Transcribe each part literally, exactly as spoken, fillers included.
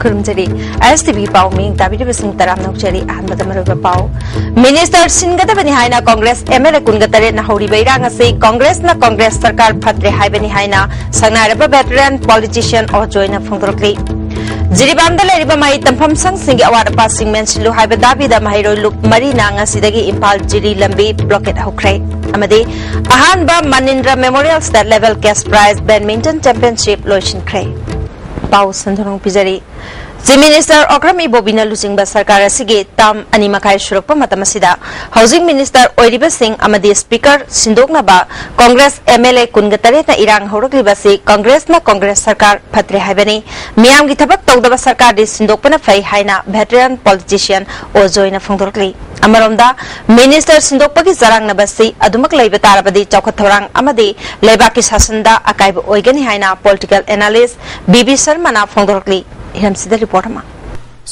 ꯈꯨꯔꯨꯝꯖꯔꯤ꯫ ꯑꯦꯁ T V ꯄꯥꯎ ꯃꯤꯡ ꯇꯥꯕꯤꯔꯤꯕꯁꯤꯡ ꯇꯔꯥꯝꯅ ꯑꯣꯛꯆꯔꯤ꯫ ꯑꯍꯥꯟꯕꯗ ꯃꯔꯨꯑꯣꯏꯕ ꯄꯥꯎ꯫ ꯃꯤꯅꯤꯁꯇꯔ ꯁꯤꯟꯒꯗꯕꯅꯤ ꯍꯥꯏꯅ ꯀꯣꯡꯒ꯭ꯔꯦꯁ ꯑꯦꯝ ꯑꯦꯜ ꯑꯦ ꯀꯨꯟꯒ ꯇꯔꯦꯠꯅ ꯍꯧꯔꯤꯕ ꯏꯔꯥꯡ ꯑꯁꯤ ꯀꯣꯡꯒ꯭ꯔꯦꯁꯅ ꯀꯣꯡꯒ꯭ꯔꯦꯁ ꯁꯔꯀꯥꯔ ꯐꯠꯇ꯭ꯔꯦ ꯍꯥꯏꯕꯅꯤ ꯍꯥꯏꯅ ꯁꯛꯅꯥꯏꯔꯕ ꯚꯦꯇꯔꯥꯟ ꯄꯣꯂꯤꯇꯤꯁꯤꯌꯥꯟ ꯑꯣ ꯖꯣꯏꯅ ꯐꯣꯡꯗꯣꯔꯛꯂꯤ꯫ ꯖꯤꯔꯤꯕꯥꯝꯗ ꯂꯩꯔꯤꯕ ꯃꯍꯩ ꯇꯝꯐꯝ ꯁꯪꯁꯤꯡꯒꯤ ꯑꯋꯥꯠ ꯑꯄꯥꯁꯤꯡ ꯃꯦꯟꯁꯤꯜꯂꯨ ꯍꯥꯏꯕ ꯗꯥꯕꯤꯗ ꯃꯍꯩꯔꯣꯏ ꯂꯨꯞ ꯃꯔꯤꯅ ꯉꯁꯤꯗꯒꯤ ꯏꯝꯐꯥꯜ ꯖꯤꯔꯤ ꯂꯝꯕꯤ ꯕ꯭ꯂꯣꯀꯦꯠ ꯍꯧꯈ꯭ꯔꯦ꯫ ꯑꯃꯗꯤ ꯑꯍꯥꯟꯕ Manindra memorial state level cash prize badminton championship ꯂꯣꯏꯁꯤꯟꯈ꯭ꯔꯦ꯫ ꯄꯥꯎ ꯁꯟꯗꯣꯛꯅ ꯄꯤꯖꯔꯤ꯫ ꯆꯤꯐ ꯃꯤꯅꯤꯁꯇꯔ ꯑꯣꯀ꯭ꯔꯝ ꯏꯕꯣꯕꯤꯅ ꯂꯨꯆꯤꯡꯕ ꯁꯔꯀꯥꯔ ꯑꯁꯤꯒꯤ ꯇꯥꯝ ꯑꯅꯤ ꯃꯈꯥꯏ ꯁꯨꯔꯛꯄ ꯃꯇꯝ ꯑꯁꯤꯗ ꯍꯧꯖꯤꯛ ꯃꯤꯅꯤꯁꯇꯔ ꯑꯣꯏꯔꯤꯕꯁꯤꯡ ꯑꯃꯗꯤ ꯁ꯭ꯄꯤꯀꯔ ꯁꯤꯟꯗꯣꯛꯅꯕ ꯀꯣꯡꯒ꯭ꯔꯦꯁ ꯑꯦꯝ ꯑꯦꯜ ꯑꯦ ꯀꯨꯟꯒ ꯇꯔꯦꯠꯅ ꯏꯔꯥꯡ ꯍꯧꯔꯛꯂꯤꯕ ꯑꯁꯤ ꯀꯣꯡꯒ꯭ꯔꯦꯁꯅ ꯀꯣꯡꯒ꯭ꯔꯦꯁ ꯁꯔꯀꯥꯔ ꯐꯠꯇ꯭ꯔꯦ ꯍꯥꯏꯕꯅꯤ꯫ ꯃꯤꯌꯥꯝꯒꯤ ꯊꯕꯛ ꯇꯧꯗꯕ ꯁꯔꯀꯥꯔꯗꯤ ꯁꯤꯟꯗꯣꯛꯄꯅ ꯐꯩ ꯍꯥꯏꯅ ꯚꯦꯇꯔꯥꯟ ꯄꯣꯂꯤꯇꯤꯁꯤꯌꯥꯟ ꯑꯣ ꯖꯣꯏꯅ ꯐꯣꯡꯗꯣꯔꯛꯂꯤ꯫ ꯑꯃꯔꯣꯝꯗ, ꯃꯤꯅꯤꯁꯇꯔ ꯁꯤꯟꯗꯣꯛꯄꯒꯤ ꯆꯔꯥꯡꯅꯕ ꯑꯁꯤ ꯑꯗꯨꯃꯛ ꯂꯩꯕ ꯇꯥꯔꯕꯗꯤ ꯆꯥꯎꯈꯠ ꯊꯧꯔꯥꯡ ꯑꯃꯗꯤ ꯂꯩꯕꯥꯛꯀꯤ ꯁꯥꯁꯟꯗ ꯑꯀꯥꯏꯕ ꯑꯣꯏꯒꯅꯤ ꯍꯥꯏꯅ ꯄꯣꯂꯤꯇꯤꯀꯦꯜ ꯑꯦꯅꯥꯂꯤꯁ ꯕꯤ ꯕꯤ ꯁꯔꯃꯅ ꯐꯣꯡꯗꯣꯔꯛꯂꯤ꯫ ꯏꯔꯝꯁꯤꯗ ꯔꯤꯄꯣꯔꯠ ꯑꯃ꯫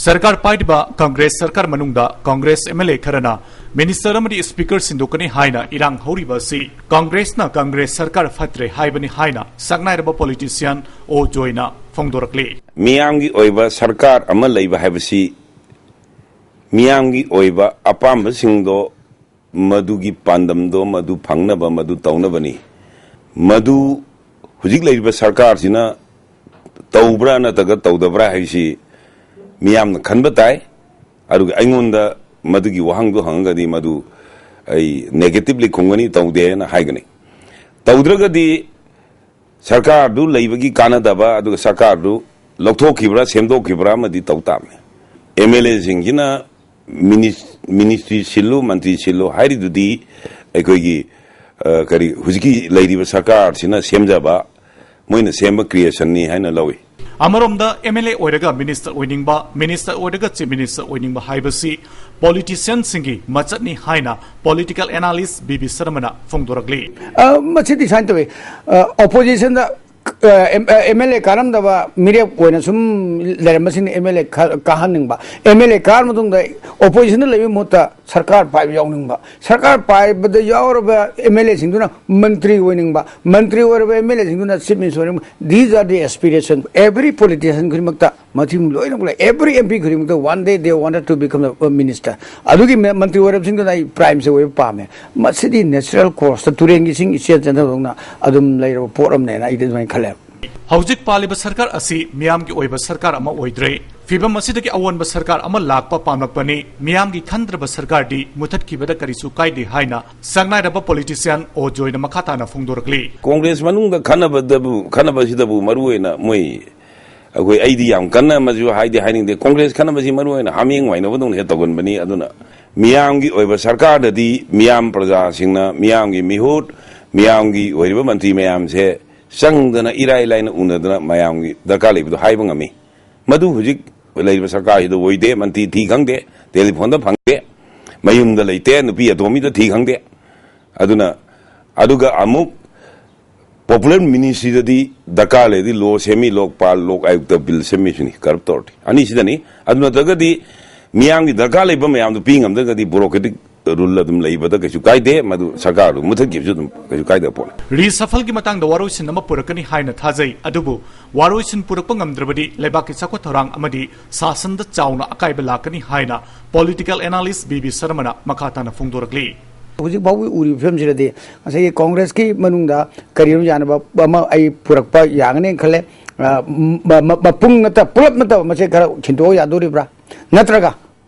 ꯁꯔꯀꯥꯔ ꯄꯥꯏꯔꯤꯕ ꯀꯪꯒ꯭ꯔꯦꯁ ꯁꯔꯀꯥꯔ ꯃꯅꯨꯡꯗ ꯀꯪꯒ꯭ꯔꯦꯁ ꯑꯦꯝ ꯑꯦꯜ ꯑꯦ ꯈꯔꯅ ꯃꯤꯅꯤꯁꯇꯔ ꯑꯃꯗꯤ ꯁ꯭ꯄꯤꯀꯔ ꯁꯤꯟꯗꯣꯛꯀꯅꯤ ꯍꯥꯏꯅ ꯏꯔꯥꯡ ꯍꯧꯔꯤꯕ ꯑꯁꯤ ꯀꯪꯒ꯭ꯔꯦꯁꯅ ꯀꯪꯒ꯭ꯔꯦꯁ ꯁꯔꯀꯥꯔ ꯐꯠꯇ꯭ꯔꯦ ꯍꯥꯏꯕꯅꯤ ꯍꯥꯏꯅ ꯁꯛꯅꯥꯏꯔꯕ ꯄꯣꯂꯤꯇꯤꯁꯤꯌꯥꯟ ꯑꯣ ꯖꯣꯏꯅ ꯐꯣꯡꯗꯣꯔꯛꯂꯤ꯫ ꯃꯤꯌꯥꯝꯒꯤ ꯑꯣꯏꯕ ꯁꯔꯀꯥꯔ ꯑꯃ ꯂꯩꯕ ꯍꯥꯏꯕꯁꯤ ꯃꯤꯌꯥꯝꯒꯤ ꯑꯣꯏꯕ ꯑꯄꯥꯝꯕꯁꯤꯡꯗꯣ, ꯃꯗꯨꯒꯤ ꯄꯥꯟꯗꯝꯗꯣ, ꯃꯗꯨ ꯐꯪꯅꯕ, ꯃꯗꯨ ꯇꯧꯅꯕꯅꯤ꯫ ꯃꯗꯨ ꯍꯧꯖꯤꯛ ꯂꯩꯔꯤꯕ ꯁꯔꯀꯥꯔꯁꯤꯅ ꯇꯧꯕ꯭ꯔꯥ ꯅꯠꯇ꯭ꯔꯒ ꯇꯧꯗꯕ꯭ꯔꯥ ꯍꯥꯏꯕꯁꯤ ꯃꯤꯌꯥꯝꯅ ꯈꯟꯕ ꯇꯥꯏ꯫ ꯑꯗꯨꯒ ꯑꯩꯉꯣꯟꯗ ꯃꯗꯨꯒꯤ ꯋꯥꯍꯪꯗꯨ ꯍꯪꯉꯒꯗꯤ ꯃꯗꯨ ꯑꯩ ꯅꯦꯒꯦꯇꯤꯚꯂꯤ ꯈꯨꯝꯒꯅꯤ, ꯇꯧꯗꯦꯅ ꯍꯥꯏꯒꯅꯤ꯫ ꯇꯧꯗ꯭ꯔꯒꯗꯤ ꯁꯔꯀꯥꯔꯗꯨ ꯂꯩꯕꯒꯤ ꯀꯥꯟꯅꯗꯕ, ꯑꯗꯨꯒ ꯁꯔꯀꯥꯔꯗꯨ ꯂꯧꯊꯣꯛꯈꯤꯕ꯭ꯔꯥ, ꯁꯦꯝꯗꯣꯛꯈꯤꯕ꯭ꯔꯥ ꯑꯃꯗꯤ ꯇꯧ ꯇꯥꯕꯅꯤ꯫ ꯑꯦꯝ ꯑꯦꯜ ꯑꯦꯁꯤꯡꯁꯤꯅ ꯃꯤꯅꯤꯁ-, ꯃꯤꯅꯤꯁꯇ꯭ꯔꯤ ꯁꯤꯜꯂꯨ, ꯃꯟꯇ꯭ꯔꯤ ꯁꯤꯜꯂꯨ ꯍꯥꯏꯔꯤꯗꯨꯗꯤ ꯑꯩꯈꯣꯏꯒꯤ, ꯑ, ꯀꯔꯤ, ꯍꯧꯖꯤꯛꯀꯤ ꯂꯩꯔꯤꯕ ꯁꯔꯀꯥꯔꯁꯤꯅ ꯁꯦꯝꯖꯕ, ꯃꯣꯏꯅ ꯁꯦꯝꯕ ꯀ꯭ꯔꯤꯌꯦꯁꯟꯅꯤ ꯍꯥꯏꯅ ꯂꯧꯏ꯫ ꯑꯃꯔꯣꯝꯗ, ꯑꯦꯝ ꯑꯦꯜ ꯑꯦ ꯑꯣꯏꯔꯒ ꯃꯤꯅꯤꯁꯇꯔ ꯑꯣꯏꯅꯤꯡꯕ, ꯃꯤꯅꯤꯁꯇꯔ ꯑꯣꯏꯔꯒ ꯆꯤꯐ ꯃꯤꯅꯤꯁꯇꯔ ꯑꯣꯏꯅꯤꯡꯕ ꯍꯥꯏꯕꯁꯤ ꯄꯣꯂꯤꯇꯤꯁꯤꯌꯟꯁꯤꯡꯒꯤ ꯃꯆꯠꯅꯤ ꯍꯥꯏꯅ ꯄꯣꯂꯤꯇꯤꯀꯦꯜ ꯑꯦꯅꯥꯂꯤꯁ ꯕꯤ ꯕꯤ ꯁꯔꯃꯅ ꯐꯣꯡꯗꯣꯔꯛꯂꯤ꯫ ꯑ, ꯃꯁꯤꯗꯤ ꯁꯨꯃꯥꯏꯅ ꯇꯧꯏ, ꯑ, ꯑꯣꯄꯣꯖꯤꯁꯟꯗ ꯀ-, ꯑꯦꯝ ꯑꯦꯜ ꯑꯦ ꯀꯥꯔꯝꯗꯕ ꯃꯤꯔꯦꯞ ꯑꯣꯏꯅ ꯁꯨꯝ ꯂꯩꯔꯝꯕꯁꯤꯡꯅ ꯑꯦꯝ ꯑꯦꯜ ꯑꯦ ꯀꯥꯍꯟꯅꯤꯡꯕ, ꯑꯦꯝ ꯑꯦꯜ ꯑꯦ ꯀꯥꯔ ꯃꯇꯨꯡꯗ ꯑꯣꯄꯣꯖꯤꯁꯟꯗ ꯂꯩꯕꯒꯤ ꯃꯍꯨꯠꯇ ꯁꯔꯀꯥꯔ ꯄꯥꯏꯕ ꯌꯥꯎꯅꯤꯡꯕ, ꯁꯔꯀꯥꯔ ꯄꯥꯏꯕꯗ ꯌꯥꯎꯔꯕ ꯑꯦꯝ ꯑꯦꯜ ꯑꯦꯁꯤꯡꯗꯨꯅ ꯃꯟꯇ꯭ꯔꯤ ꯑꯣꯏꯅꯤꯡꯕ, ꯃꯟꯇ꯭ꯔꯤ ꯑꯣꯏꯔꯕ ꯑꯦꯝ ꯑꯦꯜ ꯑꯦꯁꯤꯡꯗꯨꯅ ꯆꯤꯐ ꯃꯤꯅꯤꯁꯇꯔ ꯑꯣꯏꯅꯤꯡꯕ, these are the aspiration every politician ꯈꯨꯗꯤꯡꯃꯛꯇ, ꯃꯊꯤ ꯂꯣꯏꯅꯃꯛ ꯂꯩ, every M P ꯈꯨꯗꯤꯡꯃꯛꯇ one day they wanted to become a minister꯫ ꯑꯗꯨꯒꯤ ꯃ- ꯃꯟꯇ꯭ꯔꯤ ꯑꯣꯏꯔꯕꯁꯤꯡꯗꯨꯅ ꯑꯩ ꯄ꯭ꯔꯥꯏꯝ ꯃꯤꯅꯤꯁꯇꯔ ꯑꯣꯏꯕ ꯄꯥꯝꯃꯦ꯫ ꯃꯁꯤꯗꯤ ꯅꯦꯆꯔꯦꯜ ꯀꯣꯔꯁꯇ ꯇꯨꯔꯦꯟꯒꯤ ꯏꯁꯤꯡ ꯏꯆꯦꯜ ꯆꯦꯟꯊꯕꯗꯧꯅ ꯑꯗꯨꯝ ꯂꯩꯔꯕ ꯄꯣꯠ ꯑꯃꯅꯦꯅ ꯑꯩꯗꯤ ꯑꯗꯨꯃꯥꯏꯅ ꯈꯜꯂꯦ꯫ ꯍꯧꯖꯤꯛ ꯄꯥꯜꯂꯤꯕ ꯁꯔꯀꯥꯔ ꯑꯁꯤ ꯃꯤꯌꯥꯝꯒꯤ ꯑꯣꯏꯕ ꯁꯔꯀꯥꯔ ꯑꯃ ꯑꯣꯏꯗ꯭ꯔꯦ꯫ ꯐꯤꯚꯝ ꯑꯁꯤꯗꯒꯤ ꯑꯑꯣꯟꯕ ꯁꯔꯀꯥꯔ ꯑꯃ ꯂꯥꯛꯄ ꯄꯥꯝꯂꯛꯄꯅꯤ꯫ ꯃꯤꯌꯥꯝꯒꯤ ꯈꯟꯗ꯭ꯔꯕ ꯁꯔꯀꯥꯔꯗꯤ ꯃꯨꯊꯠꯈꯤꯕꯗ ꯀꯔꯤꯁꯨ ꯀꯥꯏꯗꯦ ꯍꯥꯏꯅ ꯁꯛꯅꯥꯏꯔꯕ ꯄꯣꯂꯤꯇꯤꯁꯤꯌꯥꯟ ꯑꯣ ꯖꯣꯏꯅ ꯃꯈꯥ ꯇꯥꯅ ꯐꯣꯡꯗꯣꯔꯛꯂꯤ꯫ ꯀꯣꯡꯒ꯭ꯔꯦꯁ ꯃꯅꯨꯡꯗ ꯈꯟꯅꯕꯗꯕꯨ ꯈꯟꯅꯕꯁꯤꯗꯕꯨ ꯃꯔꯨ ꯑꯣꯏꯅ ꯃꯣꯏ ꯑꯩꯈꯣꯏ ꯑꯩꯗꯤ ꯌꯥꯝ ꯀꯟꯅ ꯑꯃꯁꯨ ꯍꯥꯏꯗꯤ ꯍꯥꯏꯅꯤꯡꯗꯦ꯫ ꯀꯣꯡꯒ꯭ꯔꯦꯁ ꯈꯟꯅꯕꯁꯤ ꯃꯔꯨ ꯑꯣꯏꯅ ꯍꯥꯃꯦꯡ ꯋꯥꯏꯅꯕꯗꯧꯅ ꯍꯦꯛ ꯇꯧꯒꯟꯕꯅꯤ꯫ ꯑꯗꯨꯅ ꯃꯤꯌꯥꯝꯒꯤ ꯑꯣꯏꯕ ꯁꯔꯀꯥꯔꯗꯗꯤ ꯃꯤꯌꯥꯝ ꯄ꯭ꯔꯖꯥꯁꯤꯡꯅ ꯃꯤꯌꯥꯝꯒꯤ ꯃꯤꯍꯨꯠ ꯃꯤꯌꯥꯝꯒꯤ ꯑꯣꯏꯔꯤꯕ ꯃꯟꯇ꯭ꯔꯤ ꯃꯌꯥꯝꯁꯦ ꯆꯪꯗꯅ ꯏꯔꯥꯏ ꯂꯥꯏꯅ ꯎꯅꯗꯅ ꯃꯌꯥꯝꯒꯤ ꯗꯔꯀꯥꯔ ꯂꯩꯕꯗꯣ ꯍꯥꯏꯕ ꯉꯝꯃꯤ꯫ ꯃꯗꯨ ꯍꯧꯖꯤꯛ ꯂꯩꯔꯤꯕ ꯁꯔꯀꯥꯔꯁꯤꯗ ꯑꯣꯏꯗꯦ꯫ ꯃꯟꯇ꯭ꯔꯤ ꯊꯤ ꯈꯪꯗꯦ, ꯇꯦꯂꯤꯐꯣꯟꯗ ꯐꯪꯗꯦ, ꯃꯌꯨꯝꯗ ꯂꯩꯇꯦ, ꯅꯨꯄꯤ ꯑꯇꯣꯝꯕꯤꯗ ꯊꯤ ꯈꯪꯗꯦ꯫ ꯑꯗꯨꯅ ꯑꯗꯨꯒ ꯑꯃꯨꯛ ꯄꯣꯄꯨꯂꯔ ꯃꯤꯅꯤꯁꯇ꯭ꯔꯤꯗꯗꯤ ꯗꯔꯀꯥꯔ ꯂꯩꯔꯗꯤ ꯂꯣ ꯁꯦꯝꯃꯤ, ꯂꯣꯛꯄꯥꯜ ꯂꯣꯛ ꯑꯥꯌꯨꯛꯇ ꯕꯤꯜ ꯁꯦꯝꯃꯤꯁꯤꯅꯤ ꯀꯔꯞ ꯇꯧꯔꯗꯤ꯫ ꯑꯅꯤꯁꯤꯗꯅꯤ꯫ ꯑꯗꯨ ꯅꯠꯇ꯭ꯔꯒꯗꯤ ꯃꯤꯌꯥꯝꯒꯤ ꯗꯔꯀꯥꯔ ꯂꯩꯕ ꯃꯌꯥꯝꯗꯨ ꯄꯤ ꯉꯝꯗ꯭ꯔꯒꯗꯤ ꯕ꯭ꯌꯨꯔꯣꯀ꯭ꯔꯦꯇꯤꯛ ꯔꯨꯜ ꯑꯗꯨꯝ ꯂꯩꯕꯗ ꯀꯩꯁꯨ ꯀꯥꯏꯗꯦ꯫ ꯃꯗꯨ ꯁꯔꯀꯥꯔꯗꯨ ꯃꯨꯊꯠꯈꯤꯕꯁꯨ ꯑꯗꯨꯝ ꯀꯩꯁꯨ ꯀꯥꯏꯗꯕ ꯄꯣꯠꯅꯤ꯫ ꯔꯤꯁꯐꯜꯒꯤ ꯃꯇꯥꯡꯗ ꯋꯥꯔꯣꯏꯁꯤꯟ ꯑꯃ ꯄꯨꯔꯛꯀꯅꯤ ꯍꯥꯏꯅ ꯊꯥꯖꯩ, ꯑꯗꯨꯕꯨ ꯋꯥꯔꯣꯏꯁꯤꯟ ꯄꯨꯔꯛꯄ ꯉꯝꯗ꯭ꯔꯕꯗꯤ ꯂꯩꯕꯥꯛꯀꯤ ꯆꯥꯎꯈꯠ ꯊꯧꯔꯥꯡ ꯑꯃꯗꯤ ꯁꯥꯁꯟꯗ ꯆꯥꯎꯅ ꯑꯀꯥꯏꯕ ꯂꯥꯛꯀꯅꯤ ꯍꯥꯏꯅ ꯄꯣꯂꯤꯇꯤꯀꯦꯜ ꯑꯦꯅꯥꯂꯤꯁ ꯕꯤ ꯕꯤ ꯁꯔꯃꯅ ꯃꯈꯥ ꯇꯥꯅ ꯐꯣꯡꯗꯣꯔꯛꯂꯤ꯫ ꯍꯧꯖꯤꯛ ꯐꯥꯎꯒꯤ ꯎꯔꯤꯕ ꯐꯤꯕꯝꯁꯤꯗꯗꯤ ꯉꯁꯥꯏꯒꯤ ꯀꯣꯡꯒ꯭ꯔꯦꯁꯀꯤ ꯃꯅꯨꯡꯗ ꯀꯔꯤꯅꯣ ꯌꯥꯅꯕ ꯑꯃ ꯑꯩ ꯄꯨꯔꯛꯄ ꯌꯥꯒꯅꯦꯅ ꯈꯜꯂꯦ꯫ ꯑ, ꯃ- ꯃ- ꯃꯄꯨꯡ ꯅꯠꯇ ꯄꯨꯂꯞ ꯅꯠꯇꯕ ꯃꯁꯦ ꯈꯔ ꯁꯤꯟꯗꯣꯛꯑ ꯌꯥꯗꯣꯔꯤꯕ꯭ꯔꯥ? ꯅꯠꯇ꯭ꯔꯒ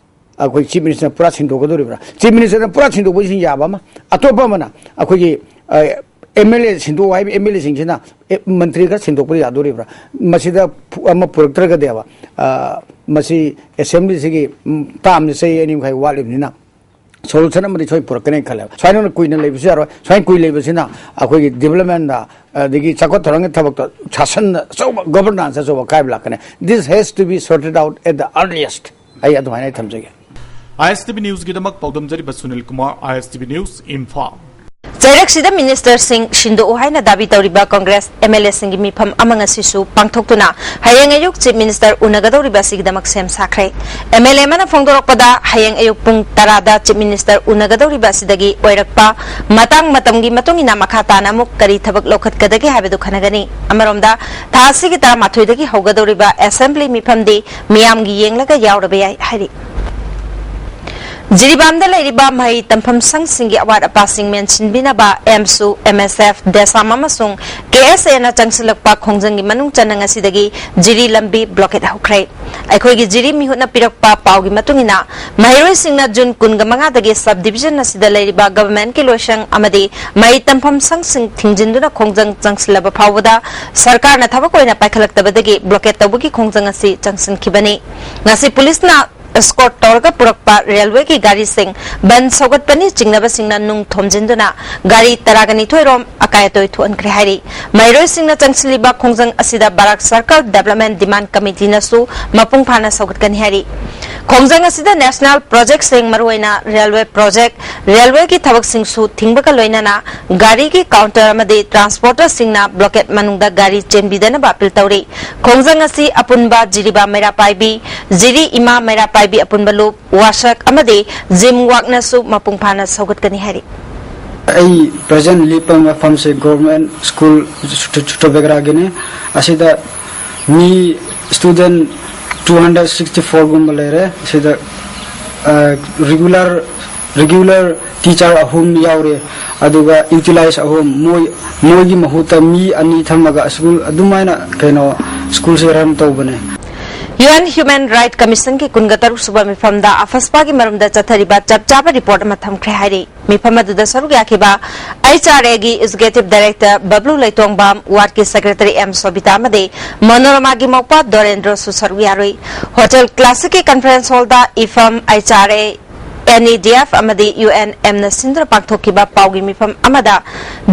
ꯑꯩꯈꯣꯏ ꯆꯤꯐ ꯃꯤꯅꯤꯁꯇꯔꯅ ꯄꯨꯔꯥ ꯁꯤꯟꯗꯣꯛꯀꯗꯧꯔꯤꯕ꯭ꯔꯥ? ꯆꯤꯐ ꯃꯤꯅꯤꯁꯇꯔꯅ ꯄꯨꯔꯥ ꯁꯤꯟꯗꯣꯛꯄꯁꯤꯅ ꯌꯥꯕ ꯑꯃ, ꯑꯇꯣꯞꯄ ꯑꯃꯅ ꯑꯩꯈꯣꯏꯒꯤ ꯑꯦꯝ ꯑꯦꯜ ꯑꯦ ꯁꯤꯟꯗꯣꯛ ꯍꯥꯏꯕ ꯑꯦꯝ ꯑꯦꯜ ꯑꯦꯁꯤꯡꯁꯤꯅ ꯃꯟꯇ꯭ꯔꯤ ꯈꯔ ꯁꯤꯟꯗꯣꯛꯄ ꯌꯥꯗꯣꯔꯤꯕ꯭ꯔꯥ? ꯃꯁꯤꯗ ꯑꯃ ꯄꯨꯔꯛꯇ꯭ꯔꯒꯗꯤꯕ, ꯑ, ꯃꯁꯤ ꯑꯦꯁꯦꯝꯕ꯭ꯂꯤꯁꯤꯒꯤ ꯇꯥꯝꯁꯦ ꯆꯍꯤ ꯑꯅꯤ ꯃꯈꯥꯏ ꯋꯥꯠꯂꯤꯕꯅꯤꯅ ꯁꯣꯂꯨꯁꯟ ꯑꯃꯗꯤ ꯁꯣꯏ ꯄꯨꯔꯛꯀꯅꯤ ꯈꯜꯂꯦꯕ꯫ ꯁꯨꯃꯥꯏꯅ ꯀꯨꯏꯅ ꯂꯩꯕꯁꯨ ꯌꯥꯔꯣꯏ꯫ ꯁꯨꯃꯥꯏꯅ ꯀꯨꯏ ꯂꯩꯕꯁꯤꯅ ꯑꯩꯈꯣꯏꯒꯤ ꯗꯤꯕꯂꯞꯃꯦꯟꯗ ꯑꯗꯒꯤ ꯆꯥꯎꯈꯠ ꯊꯧꯔꯥꯡꯒꯤ ꯊꯕꯛꯇ ꯁꯥꯁꯟ ꯑꯆꯧꯕ ꯒꯣꯕꯔꯅꯥꯟꯁ ꯑꯆꯧꯕ ꯑꯀꯥꯏꯕ ꯂꯥꯛꯀꯅꯤ꯫ This has to be sorted out at the earliest꯫ ꯑꯩ ꯑꯗꯨꯃꯥꯏꯅ ꯑꯩ ꯊꯝꯖꯒꯦ꯫ ꯑꯥꯏ S T V ꯅ꯭ꯌꯨꯁꯀꯤꯗꯃꯛ ꯄꯥꯎꯗꯝꯖꯔꯤꯕ Sunil Kumar, ꯑꯥꯏ S T V news, Imphal. ꯆꯩꯔꯛꯁꯤꯗ ꯃꯤꯅꯤꯁꯇꯔꯁꯤꯡ ꯁꯤꯟꯗꯣꯛꯎ ꯍꯥꯏꯅ ꯗꯥꯕꯤ ꯇꯧꯔꯤꯕ ꯀꯣꯡꯒ꯭ꯔꯦꯁ ꯑꯦꯝ ꯑꯦꯜ ꯑꯦꯁꯤꯡꯒꯤ ꯃꯤꯐꯝ ꯑꯃ ꯉꯁꯤꯁꯨ ꯄꯥꯡꯊꯣꯛꯇꯨꯅ ꯍꯌꯦꯡ ꯑꯌꯨꯛ ꯆꯤꯐ ꯃꯤꯅꯤꯁꯇꯔ ꯎꯅꯒꯗꯧꯔꯤꯕ ꯑꯁꯤꯒꯤꯗꯃꯛ ꯁꯦꯝ ꯁꯥꯈ꯭ꯔꯦ꯫ ꯑꯦꯝ ꯑꯦꯜ ꯑꯦ ꯑꯃꯅ ꯐꯣꯡꯗꯣꯔꯛꯄꯗ, ꯍꯌꯦꯡ ꯑꯌꯨꯛ ꯄꯨꯡ ꯇꯔꯥꯗ ꯆꯤꯐ ꯃꯤꯅꯤꯁꯇꯔ ꯎꯅꯒꯗꯧꯔꯤꯕ ꯑꯁꯤꯗꯒꯤ ꯑꯣꯏꯔꯛꯄ ꯃꯇꯥꯡ ꯃꯇꯝꯒꯤ ꯃꯇꯨꯡ ꯏꯟꯅ ꯃꯈꯥ ꯇꯥꯅ ꯑꯃꯨꯛ ꯀꯔꯤ ꯊꯕꯛ ꯂꯧꯈꯠꯀꯗꯒꯦ ꯍꯥꯏꯕꯗꯨ ꯈꯟꯅꯒꯅꯤ꯫ ꯑꯃꯔꯣꯝꯗ, ꯊꯥ ꯑꯁꯤꯒꯤ ꯇꯔꯥꯃꯥꯊꯣꯏꯗꯒꯤ ꯍꯧꯒꯗꯧꯔꯤꯕ ꯑꯦꯁꯦꯝꯕ꯭ꯂꯤ ꯃꯤꯐꯝꯗꯤ ꯃꯤꯌꯥꯝꯒꯤ ꯌꯦꯡꯂꯒ ꯌꯥꯎꯔꯕ ꯌꯥꯏ ꯍꯥꯏꯔꯤ꯫ ꯖꯤꯔꯤꯕꯥꯝꯗ ꯂꯩꯔꯤꯕ ꯃꯍꯩ ꯇꯝꯐꯝ ꯁꯪꯁꯤꯡꯒꯤ ꯑꯋꯥꯠ ꯑꯄꯥꯁꯤꯡ ꯃꯦꯟꯁꯤꯟꯕꯤꯅꯕ ꯑꯦꯝꯁꯨ, ꯑꯦꯝ ꯑꯦꯁ ꯑꯦꯐ, ꯗꯦꯁꯥꯝ ꯑꯃꯁꯨꯡ ꯀꯦ ꯑꯦꯁ ꯑꯦꯅ ꯆꯪꯁꯤꯜꯂꯛꯄ ꯈꯣꯡꯖꯪꯒꯤ ꯃꯅꯨꯡ ꯆꯟꯅ ꯉꯁꯤꯗꯒꯤ ꯖꯤꯔꯤ ꯂꯝꯕꯤ ꯕ꯭ꯂꯣꯀꯦꯠ ꯍꯧꯈ꯭ꯔꯦ꯫ ꯑꯩꯈꯣꯏꯒꯤ ꯖꯤꯔꯤ ꯃꯤꯍꯨꯠꯅ ꯄꯤꯔꯛꯄ ꯄꯥꯎꯒꯤ ꯃꯇꯨꯡ ꯏꯟꯅ, ꯃꯍꯩꯔꯣꯏꯁꯤꯡꯅ ꯖꯨꯟ ꯀꯨꯟꯒ ꯃꯉꯥꯗꯒꯤ ꯁꯕ ꯗꯤꯕꯤꯖꯟ ꯑꯁꯤꯗ ꯂꯩꯔꯤꯕ ꯒꯚꯔꯟꯃꯦꯟꯠꯀꯤ ꯂꯣꯏꯁꯪ ꯑꯃꯗꯤ ꯃꯍꯩ ꯇꯝꯐꯝ ꯁꯪꯁꯤꯡ ꯊꯤꯡꯖꯤꯟꯗꯨꯅ ꯈꯣꯡꯖꯪ ꯆꯪꯁꯤꯜꯂꯕ ꯐꯥꯎꯕꯗ ꯁꯔꯀꯥꯔꯅ ꯊꯕꯛ ꯑꯣꯏꯅ ꯄꯥꯏꯈꯠꯂꯛꯇꯕꯗꯒꯤ ꯕ꯭ꯂꯣꯀꯦꯠ ꯇꯧꯕꯒꯤ ꯈꯣꯡꯖꯪ ꯑꯁꯤ ꯆꯪꯁꯤꯟꯈꯤꯕꯅꯤ꯫ ꯉꯁꯤ ꯄꯨꯂꯤꯁꯅ ꯑꯦꯁꯀꯣꯔꯠ ꯇꯧꯔꯒ ꯄꯨꯔꯛꯄ ꯔꯦꯜꯋꯦꯒꯤ ꯒꯥꯔꯤꯁꯤꯡ ꯕꯟ ꯁꯧꯒꯠꯄꯅꯤ ꯆꯤꯡꯅꯕꯁꯤꯡꯅ ꯅꯨꯡ ꯊꯣꯝꯖꯤꯟꯗꯨꯅ ꯒꯥꯔꯤ ꯇꯔꯥꯒ ꯅꯤꯊꯣꯏ ꯔꯣꯝ ꯑꯀꯥꯏ ꯑꯇꯣꯏ ꯊꯣꯛꯍꯟꯈ꯭ꯔꯦ ꯍꯥꯏꯔꯤ꯫ ꯃꯍꯩꯔꯣꯏꯁꯤꯡꯅ ꯆꯪꯁꯤꯜꯂꯤꯕ ꯈꯣꯡꯖꯪ ꯑꯁꯤꯗ ꯕꯔꯥꯛ ꯁꯔꯀꯜ ꯗꯦꯕꯂꯞꯃꯦꯟ ꯗꯤꯃꯥꯟ ꯀꯃꯤꯇꯤꯅꯁꯨ ꯃꯄꯨꯡ ꯐꯥꯅ ꯁꯧꯒꯠꯀꯅꯤ ꯍꯥꯏꯔꯤ꯫ ꯈꯣꯡꯖꯪ ꯑꯁꯤꯗ ꯅꯦꯁꯅꯦꯜ ꯄ꯭ꯔꯣꯖꯦꯛꯁꯤꯡ, ꯃꯔꯨꯑꯣꯏꯅ ꯔꯦꯜꯋꯦ ꯄ꯭ꯔꯣꯖꯦꯛ, ꯔꯦꯜꯋꯦꯒꯤ ꯊꯕꯛꯁꯤꯡꯁꯨ ꯊꯤꯡꯕꯒ ꯂꯣꯏꯅꯅ ꯒꯥꯔꯤꯒꯤ ꯀꯥꯎꯟꯇꯔ ꯑꯃꯗꯤ ꯇ꯭ꯔꯥꯟꯁꯄꯣꯔꯇꯔꯁꯤꯡꯅ ꯕ꯭ꯂꯣꯀꯦꯠ ꯃꯅꯨꯡꯗ ꯒꯥꯔꯤ ꯆꯦꯟꯕꯤꯗꯅꯕ ꯑꯄꯤꯜ ꯇꯧꯔꯤ꯫ ꯈꯣꯡꯖꯪ ꯑꯁꯤ ꯑꯄꯨꯟꯕ ꯖꯤꯔꯤꯕꯥꯝ ꯃꯩꯔꯥ ꯄꯥꯏꯕꯤ, ꯖꯤꯔꯤ ꯏꯃꯥ ꯃꯩꯔꯥ ꯄꯥꯏꯕꯤ ꯑꯄꯨꯟꯕ ꯂꯨꯞ, ꯋꯥꯁꯛ ꯑꯃꯗꯤ ꯖꯤꯝ ꯋꯥꯛꯅꯁꯨ ꯃꯄꯨꯡ ꯐꯥꯅ ꯁꯧꯒꯠꯀꯅꯤ ꯍꯥꯏꯔꯤ꯫ ꯑꯩ ꯄ꯭ꯔꯖꯦꯟ ꯂꯦꯞꯄ ꯃꯐꯝꯁꯦ ꯒꯣꯔꯃꯦꯟ ꯁ꯭ꯀꯨꯜ ꯆꯨ-, ꯆꯨ-, ꯆꯨꯇꯣꯕꯦꯒ꯭ꯔꯥꯒꯤꯅꯤ꯫ ꯑꯁꯤꯗ ꯃꯤ ꯁ꯭ꯇꯨꯗꯦꯟ ꯇꯨ ꯍꯟꯗ꯭ꯔꯦꯠ ꯁꯤꯛꯁꯇꯤ ꯐꯣꯔꯒꯨꯝꯕ ꯂꯩꯔꯦ꯫ ꯑꯁꯤꯗ, ꯑ, ꯔꯤꯒꯨꯂꯔ, ꯔꯤꯒꯨꯂꯔ ꯇꯤꯆꯔ ꯑꯍꯨꯝ ꯌꯥꯎꯔꯦ, ꯑꯗꯨꯒ ꯌꯨꯇꯤꯂꯥꯏꯖ ꯑꯍꯨꯝ꯫ ꯃꯣꯏ, ꯃꯣꯏꯒꯤ ꯃꯍꯨꯠꯇ ꯃꯤ ꯑꯅꯤ ꯊꯝꯃꯒ ꯁ꯭ꯀꯨꯜ ꯑꯗꯨꯃꯥꯏꯅ ꯀꯩꯅꯣ ꯁ꯭ꯀꯨꯜꯁꯦ ꯔꯟ ꯇꯧꯕꯅꯦ꯫ ꯌꯨ ꯑꯦꯟ ꯍ꯭ꯌꯨꯃꯦꯟ ꯔꯥꯏꯠ ꯀꯃꯤꯁꯟꯒꯤ ꯀꯨꯟꯒ ꯇꯔꯨꯛ ꯁꯨꯕ ꯃꯤꯐꯝꯗ ꯑꯐꯁꯄꯥꯒꯤ ꯃꯔꯝꯗ ꯆꯠꯊꯔꯤꯕ ꯆꯞ ꯆꯥꯕ ꯔꯤꯄꯣꯔꯠ ꯑꯃ ꯊꯝꯈ꯭ꯔꯦ ꯍꯥꯏꯔꯤ꯫ ꯃꯤꯐꯝ ꯑꯗꯨꯗ ꯁꯔꯨꯛ ꯌꯥꯈꯤꯕ ꯑꯩꯆ ꯑꯥꯔ ꯑꯦꯒꯤ ꯑꯦꯛꯖꯤꯀ꯭ꯌꯨꯇꯤꯚ ꯗꯥꯏꯔꯦꯛꯇꯔ ꯕꯕ꯭ꯂꯨ ꯂꯩꯇꯣꯡꯕꯝ, ꯋꯥꯔꯗꯀꯤ ꯁꯦꯀ꯭ꯔꯦꯇꯔꯤ ꯑꯦꯝ ꯁꯣꯕꯤꯇꯥ ꯑꯃꯗꯤ ꯃꯣꯅꯣꯔꯃꯥꯒꯤ ꯃꯧꯄ꯭ꯋꯥ ꯗꯣꯔꯦꯟꯗ꯭ꯔꯣꯁꯨ ꯁꯔꯨꯛ ꯌꯥꯔꯨꯏ꯫ ꯍꯣꯇꯦꯜ ꯀ꯭ꯂꯥꯁꯤꯛꯀꯤ ꯀꯟꯐꯔꯦꯟꯁ ꯍꯣꯜꯗ ꯏꯐꯝ ꯑꯩꯆ ꯑꯥꯔ ꯑꯦ NEDF ꯑꯃꯗꯤ UNM ꯅ ꯁꯤꯟꯗꯨꯅ ꯄꯥꯡꯊꯣꯛꯈꯤꯕ ꯄꯥꯎꯒꯤ ꯃꯤꯐꯝ ꯑꯃꯗ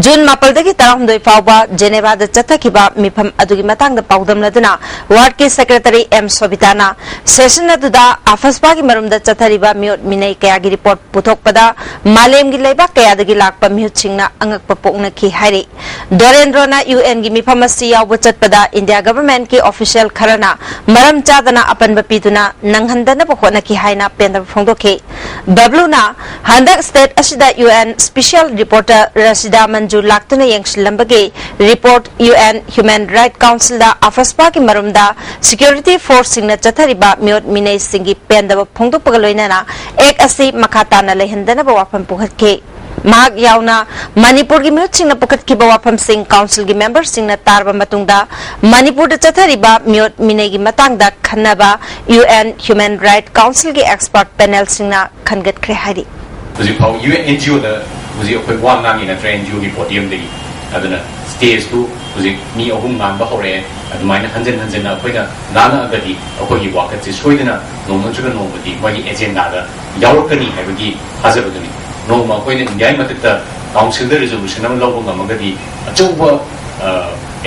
ꯖꯨꯟ ꯃꯥꯄꯜꯗꯒꯤ ꯇꯔꯥꯍꯨꯝꯗꯣꯏ ꯐꯥꯎꯕ ꯖꯦꯅꯦꯚꯥꯗ ꯆꯠꯊꯈꯤꯕ ꯃꯤꯐꯝ ꯑꯗꯨꯒꯤ ꯃꯇꯥꯡꯗ ꯄꯥꯎꯗꯝꯅꯗꯨꯅ WARD ꯀꯤ Secretary M ꯁꯣꯕꯤꯇꯥꯅ session ꯑꯗꯨꯗ AFSPA ꯒꯤ ꯃꯔꯨꯝꯗ ꯆꯠꯊꯔꯤꯕ ꯃꯤꯑꯣꯠ ꯃꯤꯅꯩ ꯀꯌꯥꯒꯤ report ꯄꯨꯊꯣꯛꯄꯗ ꯃꯥꯂꯦꯝꯒꯤ ꯂꯩꯕꯥꯛ ꯀꯌꯥꯗꯒꯤ ꯂꯥꯛꯄ ꯃꯤꯍꯨꯠꯁꯤꯡꯅ ꯑꯉꯛꯄ ꯄꯣꯛꯅꯈꯤ ꯍꯥꯏꯔꯤ꯫ ꯗꯣꯔꯦꯟꯗ꯭ꯔꯣꯅ UN ꯒꯤ ꯃꯤꯐꯝ ꯑꯁꯤ ꯌꯥꯎꯕ ꯆꯠꯄꯗ India government ꯀꯤ official ꯈꯔꯅ ꯃꯔꯝ ꯆꯥꯗꯅ ꯑꯄꯟꯕ ꯄꯤꯗꯨꯅ ꯅꯪꯍꯟꯗꯅꯕ ꯍꯣꯠꯅꯈꯤ ꯍꯥꯏꯅ ꯄꯦꯟꯗꯕ ꯐꯣꯡꯗꯣꯛꯈꯤ꯫ ꯕꯕ꯭ꯂꯨꯅ ꯍꯟꯗꯛ state ꯑꯁꯤꯗ UN special reporter Rashida Manju ꯂꯥꯛꯇꯨꯅ ꯌꯦꯡꯁꯤꯜꯂꯝꯕꯒꯤ report UN Human Rights Council ꯗ AFSPA ꯒꯤ ꯃꯔꯨꯝꯗ security force ꯁꯤꯡꯅ ꯆꯠꯊꯔꯤꯕ ꯃꯤꯑꯣꯠ ꯃꯤꯅꯩꯁꯤꯡꯒꯤ ꯄꯦꯟꯗꯕ ꯐꯣꯡꯗꯣꯛꯄꯒ ꯂꯣꯏꯅꯅ act ꯑꯁꯤ ꯃꯈꯥ ꯇꯥꯅ ꯂꯩꯍꯟꯗꯅꯕ ꯋꯥꯐꯝ ꯄꯨꯈꯠꯈꯤ꯫ ꯃꯍꯥꯛ ꯌꯥꯎꯅ ꯃꯅꯤꯄꯨꯔꯒꯤ ꯃꯤꯍꯨꯠꯁꯤꯡꯅ ꯄꯨꯈꯠꯈꯤꯕ ꯋꯥꯐꯝꯁꯤꯡ council ꯒꯤ member ꯁꯤꯡꯅ ꯇꯥꯔꯕ ꯃꯇꯨꯡꯗ ꯃꯅꯤꯄꯨꯔꯗ ꯆꯠꯊꯔꯤꯕ ꯃꯤꯑꯣꯠ ꯃꯤꯅꯩꯒꯤ ꯃꯇꯥꯡꯗ ꯈꯟꯅꯕ UN Human Rights Council ꯒꯤ expert panel ꯁꯤꯡꯅ ꯈꯟꯒꯠꯈ꯭ꯔꯦ ꯍꯥꯏꯔꯤ꯫ ꯍꯧꯖꯤꯛ ꯐꯥꯎ UN NGO ꯗ ꯍꯧꯖꯤꯛ ꯑꯩꯈꯣꯏ ꯋꯥ ꯉꯥꯡꯉꯤ ꯅꯠꯇ꯭ꯔꯥ, NGO ꯒꯤ podium ꯗꯒꯤ? ꯑꯗꯨꯅ stage ꯇꯨ ꯍꯧꯖꯤꯛ ꯃꯤ ꯑꯍꯨꯝ ꯉꯥꯡꯕ ꯍꯧꯔꯛꯑꯦ꯫ ꯑꯗꯨꯃꯥꯏꯅ ꯍꯟꯖꯤꯟ ꯍꯟꯖꯤꯟꯅ ꯑꯩꯈꯣꯏꯅ ꯉꯥꯡꯉꯛꯑꯒꯗꯤ ꯑꯩꯈꯣꯏꯒꯤ ꯋꯥꯀꯠꯁꯦ ꯁꯣꯏꯗꯅ ꯅꯣꯡꯃ ꯅꯠꯇ꯭ꯔꯒ ꯅꯣꯡꯃꯗꯤ ꯃꯣꯏꯒꯤ agenda ꯗ ꯌꯥꯎꯔꯛꯀꯅꯤ ꯍꯥꯏꯕꯒꯤ ꯊꯥꯖꯕꯗꯨꯅꯤ꯫ ꯅꯣꯡꯃ ꯑꯩꯈꯣꯏꯅ India ꯒꯤ ꯃꯊꯛꯇ council ꯗ resolution ꯑꯃ ꯂꯧꯕ ꯉꯝꯃꯒꯗꯤ ꯑꯆꯧꯕ, ꯑ,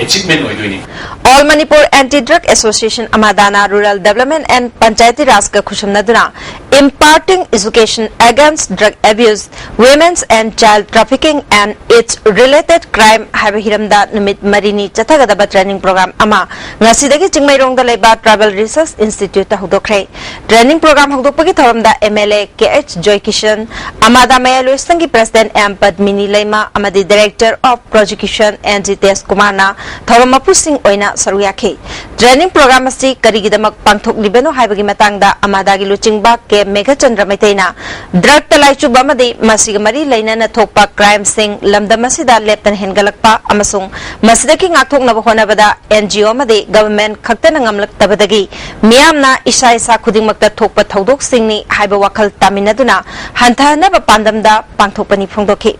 achievement ꯑꯣꯏꯗꯣꯏꯅꯤ꯫ All Manipur Anti Drug Association, ꯑꯃꯥꯗꯥꯅ Rural Development and Panchayati Raj ꯒ ꯈꯨꯠꯁꯝꯅꯗꯨꯅ Imparting Education Against Drug Abuse, Women's and Child Trafficking and Its Related Crime ꯍꯥꯏꯕ ꯍꯤꯔꯝꯗ ꯅꯨꯃꯤꯠ ꯃꯔꯤꯅꯤ ꯆꯠꯊꯒꯗꯕ training program ꯑꯃ ꯉꯁꯤꯗꯒꯤ ꯆꯤꯡꯃꯩꯔꯣꯡꯗ ꯂꯩꯕ Tribal Research Institute ꯇ ꯍꯧꯗꯣꯛꯈ꯭ꯔꯦ꯫ Training program ꯍꯧꯗꯣꯛꯄꯒꯤ ꯊꯧꯔꯝꯗ MLA ꯀꯦ ꯑꯩꯆ ꯖꯣꯏꯀꯤꯁꯟ, ꯑꯃꯥꯗꯥ ꯃꯌꯥꯏꯂꯣꯏꯁꯪꯒꯤ President ꯑꯦꯝ ꯄꯗꯃꯤꯅꯤ ꯂꯩꯃ ꯑꯃꯗꯤ Director of Prosecution N G Tej ꯀꯨꯃꯥꯔꯅ ꯊꯧꯔꯝ ꯃꯄꯨꯁꯤꯡ ꯑꯣꯏꯅ ꯁꯔꯨꯛ ꯌꯥꯈꯤ꯫ Training program ꯑꯁꯤ ꯀꯔꯤꯒꯤꯗꯃꯛ ꯄꯥꯡꯊꯣꯛꯂꯤꯕꯅꯣ ꯍꯥꯏꯕꯒꯤ ꯃꯇꯥꯡꯗ ꯑꯃꯥꯗꯥꯒꯤ ꯂꯨꯆꯤꯡꯕ ꯀꯦ ꯃꯦꯘꯆꯟꯗ꯭ꯔ ꯃꯩꯇꯩꯅ drug ꯇ ꯂꯥꯏꯆꯨꯕ ꯑꯃꯗꯤ ꯃꯁꯤꯒ ꯃꯔꯤ ꯂꯩꯅꯅ ꯊꯣꯛꯄ crime ꯁꯤꯡ ꯂꯝꯗꯝ ꯑꯁꯤꯗ ꯂꯦꯞꯇꯅ ꯍꯦꯟꯒꯠꯂꯛꯄ ꯑꯃꯁꯨꯡ ꯃꯁꯤꯗꯒꯤ ꯉꯥꯛꯊꯣꯛꯅꯕ ꯍꯣꯠꯅꯕꯗ NGO ꯑꯃꯗꯤ government ꯈꯛꯇꯅ ꯉꯝꯂꯛꯇꯕꯗꯒꯤ ꯃꯤꯌꯥꯝꯅ ꯏꯁꯥ ꯏꯁꯥ ꯈꯨꯗꯤꯡꯃꯛꯇ ꯊꯣꯛꯄ ꯊꯧꯗꯣꯛꯁꯤꯡꯅꯤ ꯍꯥꯏꯕ ꯋꯥꯈꯜ ꯇꯥꯃꯤꯟꯅꯗꯨꯅ ꯍꯟꯊꯍꯟꯅꯕ ꯄꯥꯟꯗꯝꯗ ꯄꯥꯡꯊꯣꯛꯄꯅꯤ ꯐꯣꯡꯗꯣꯛꯈꯤ꯫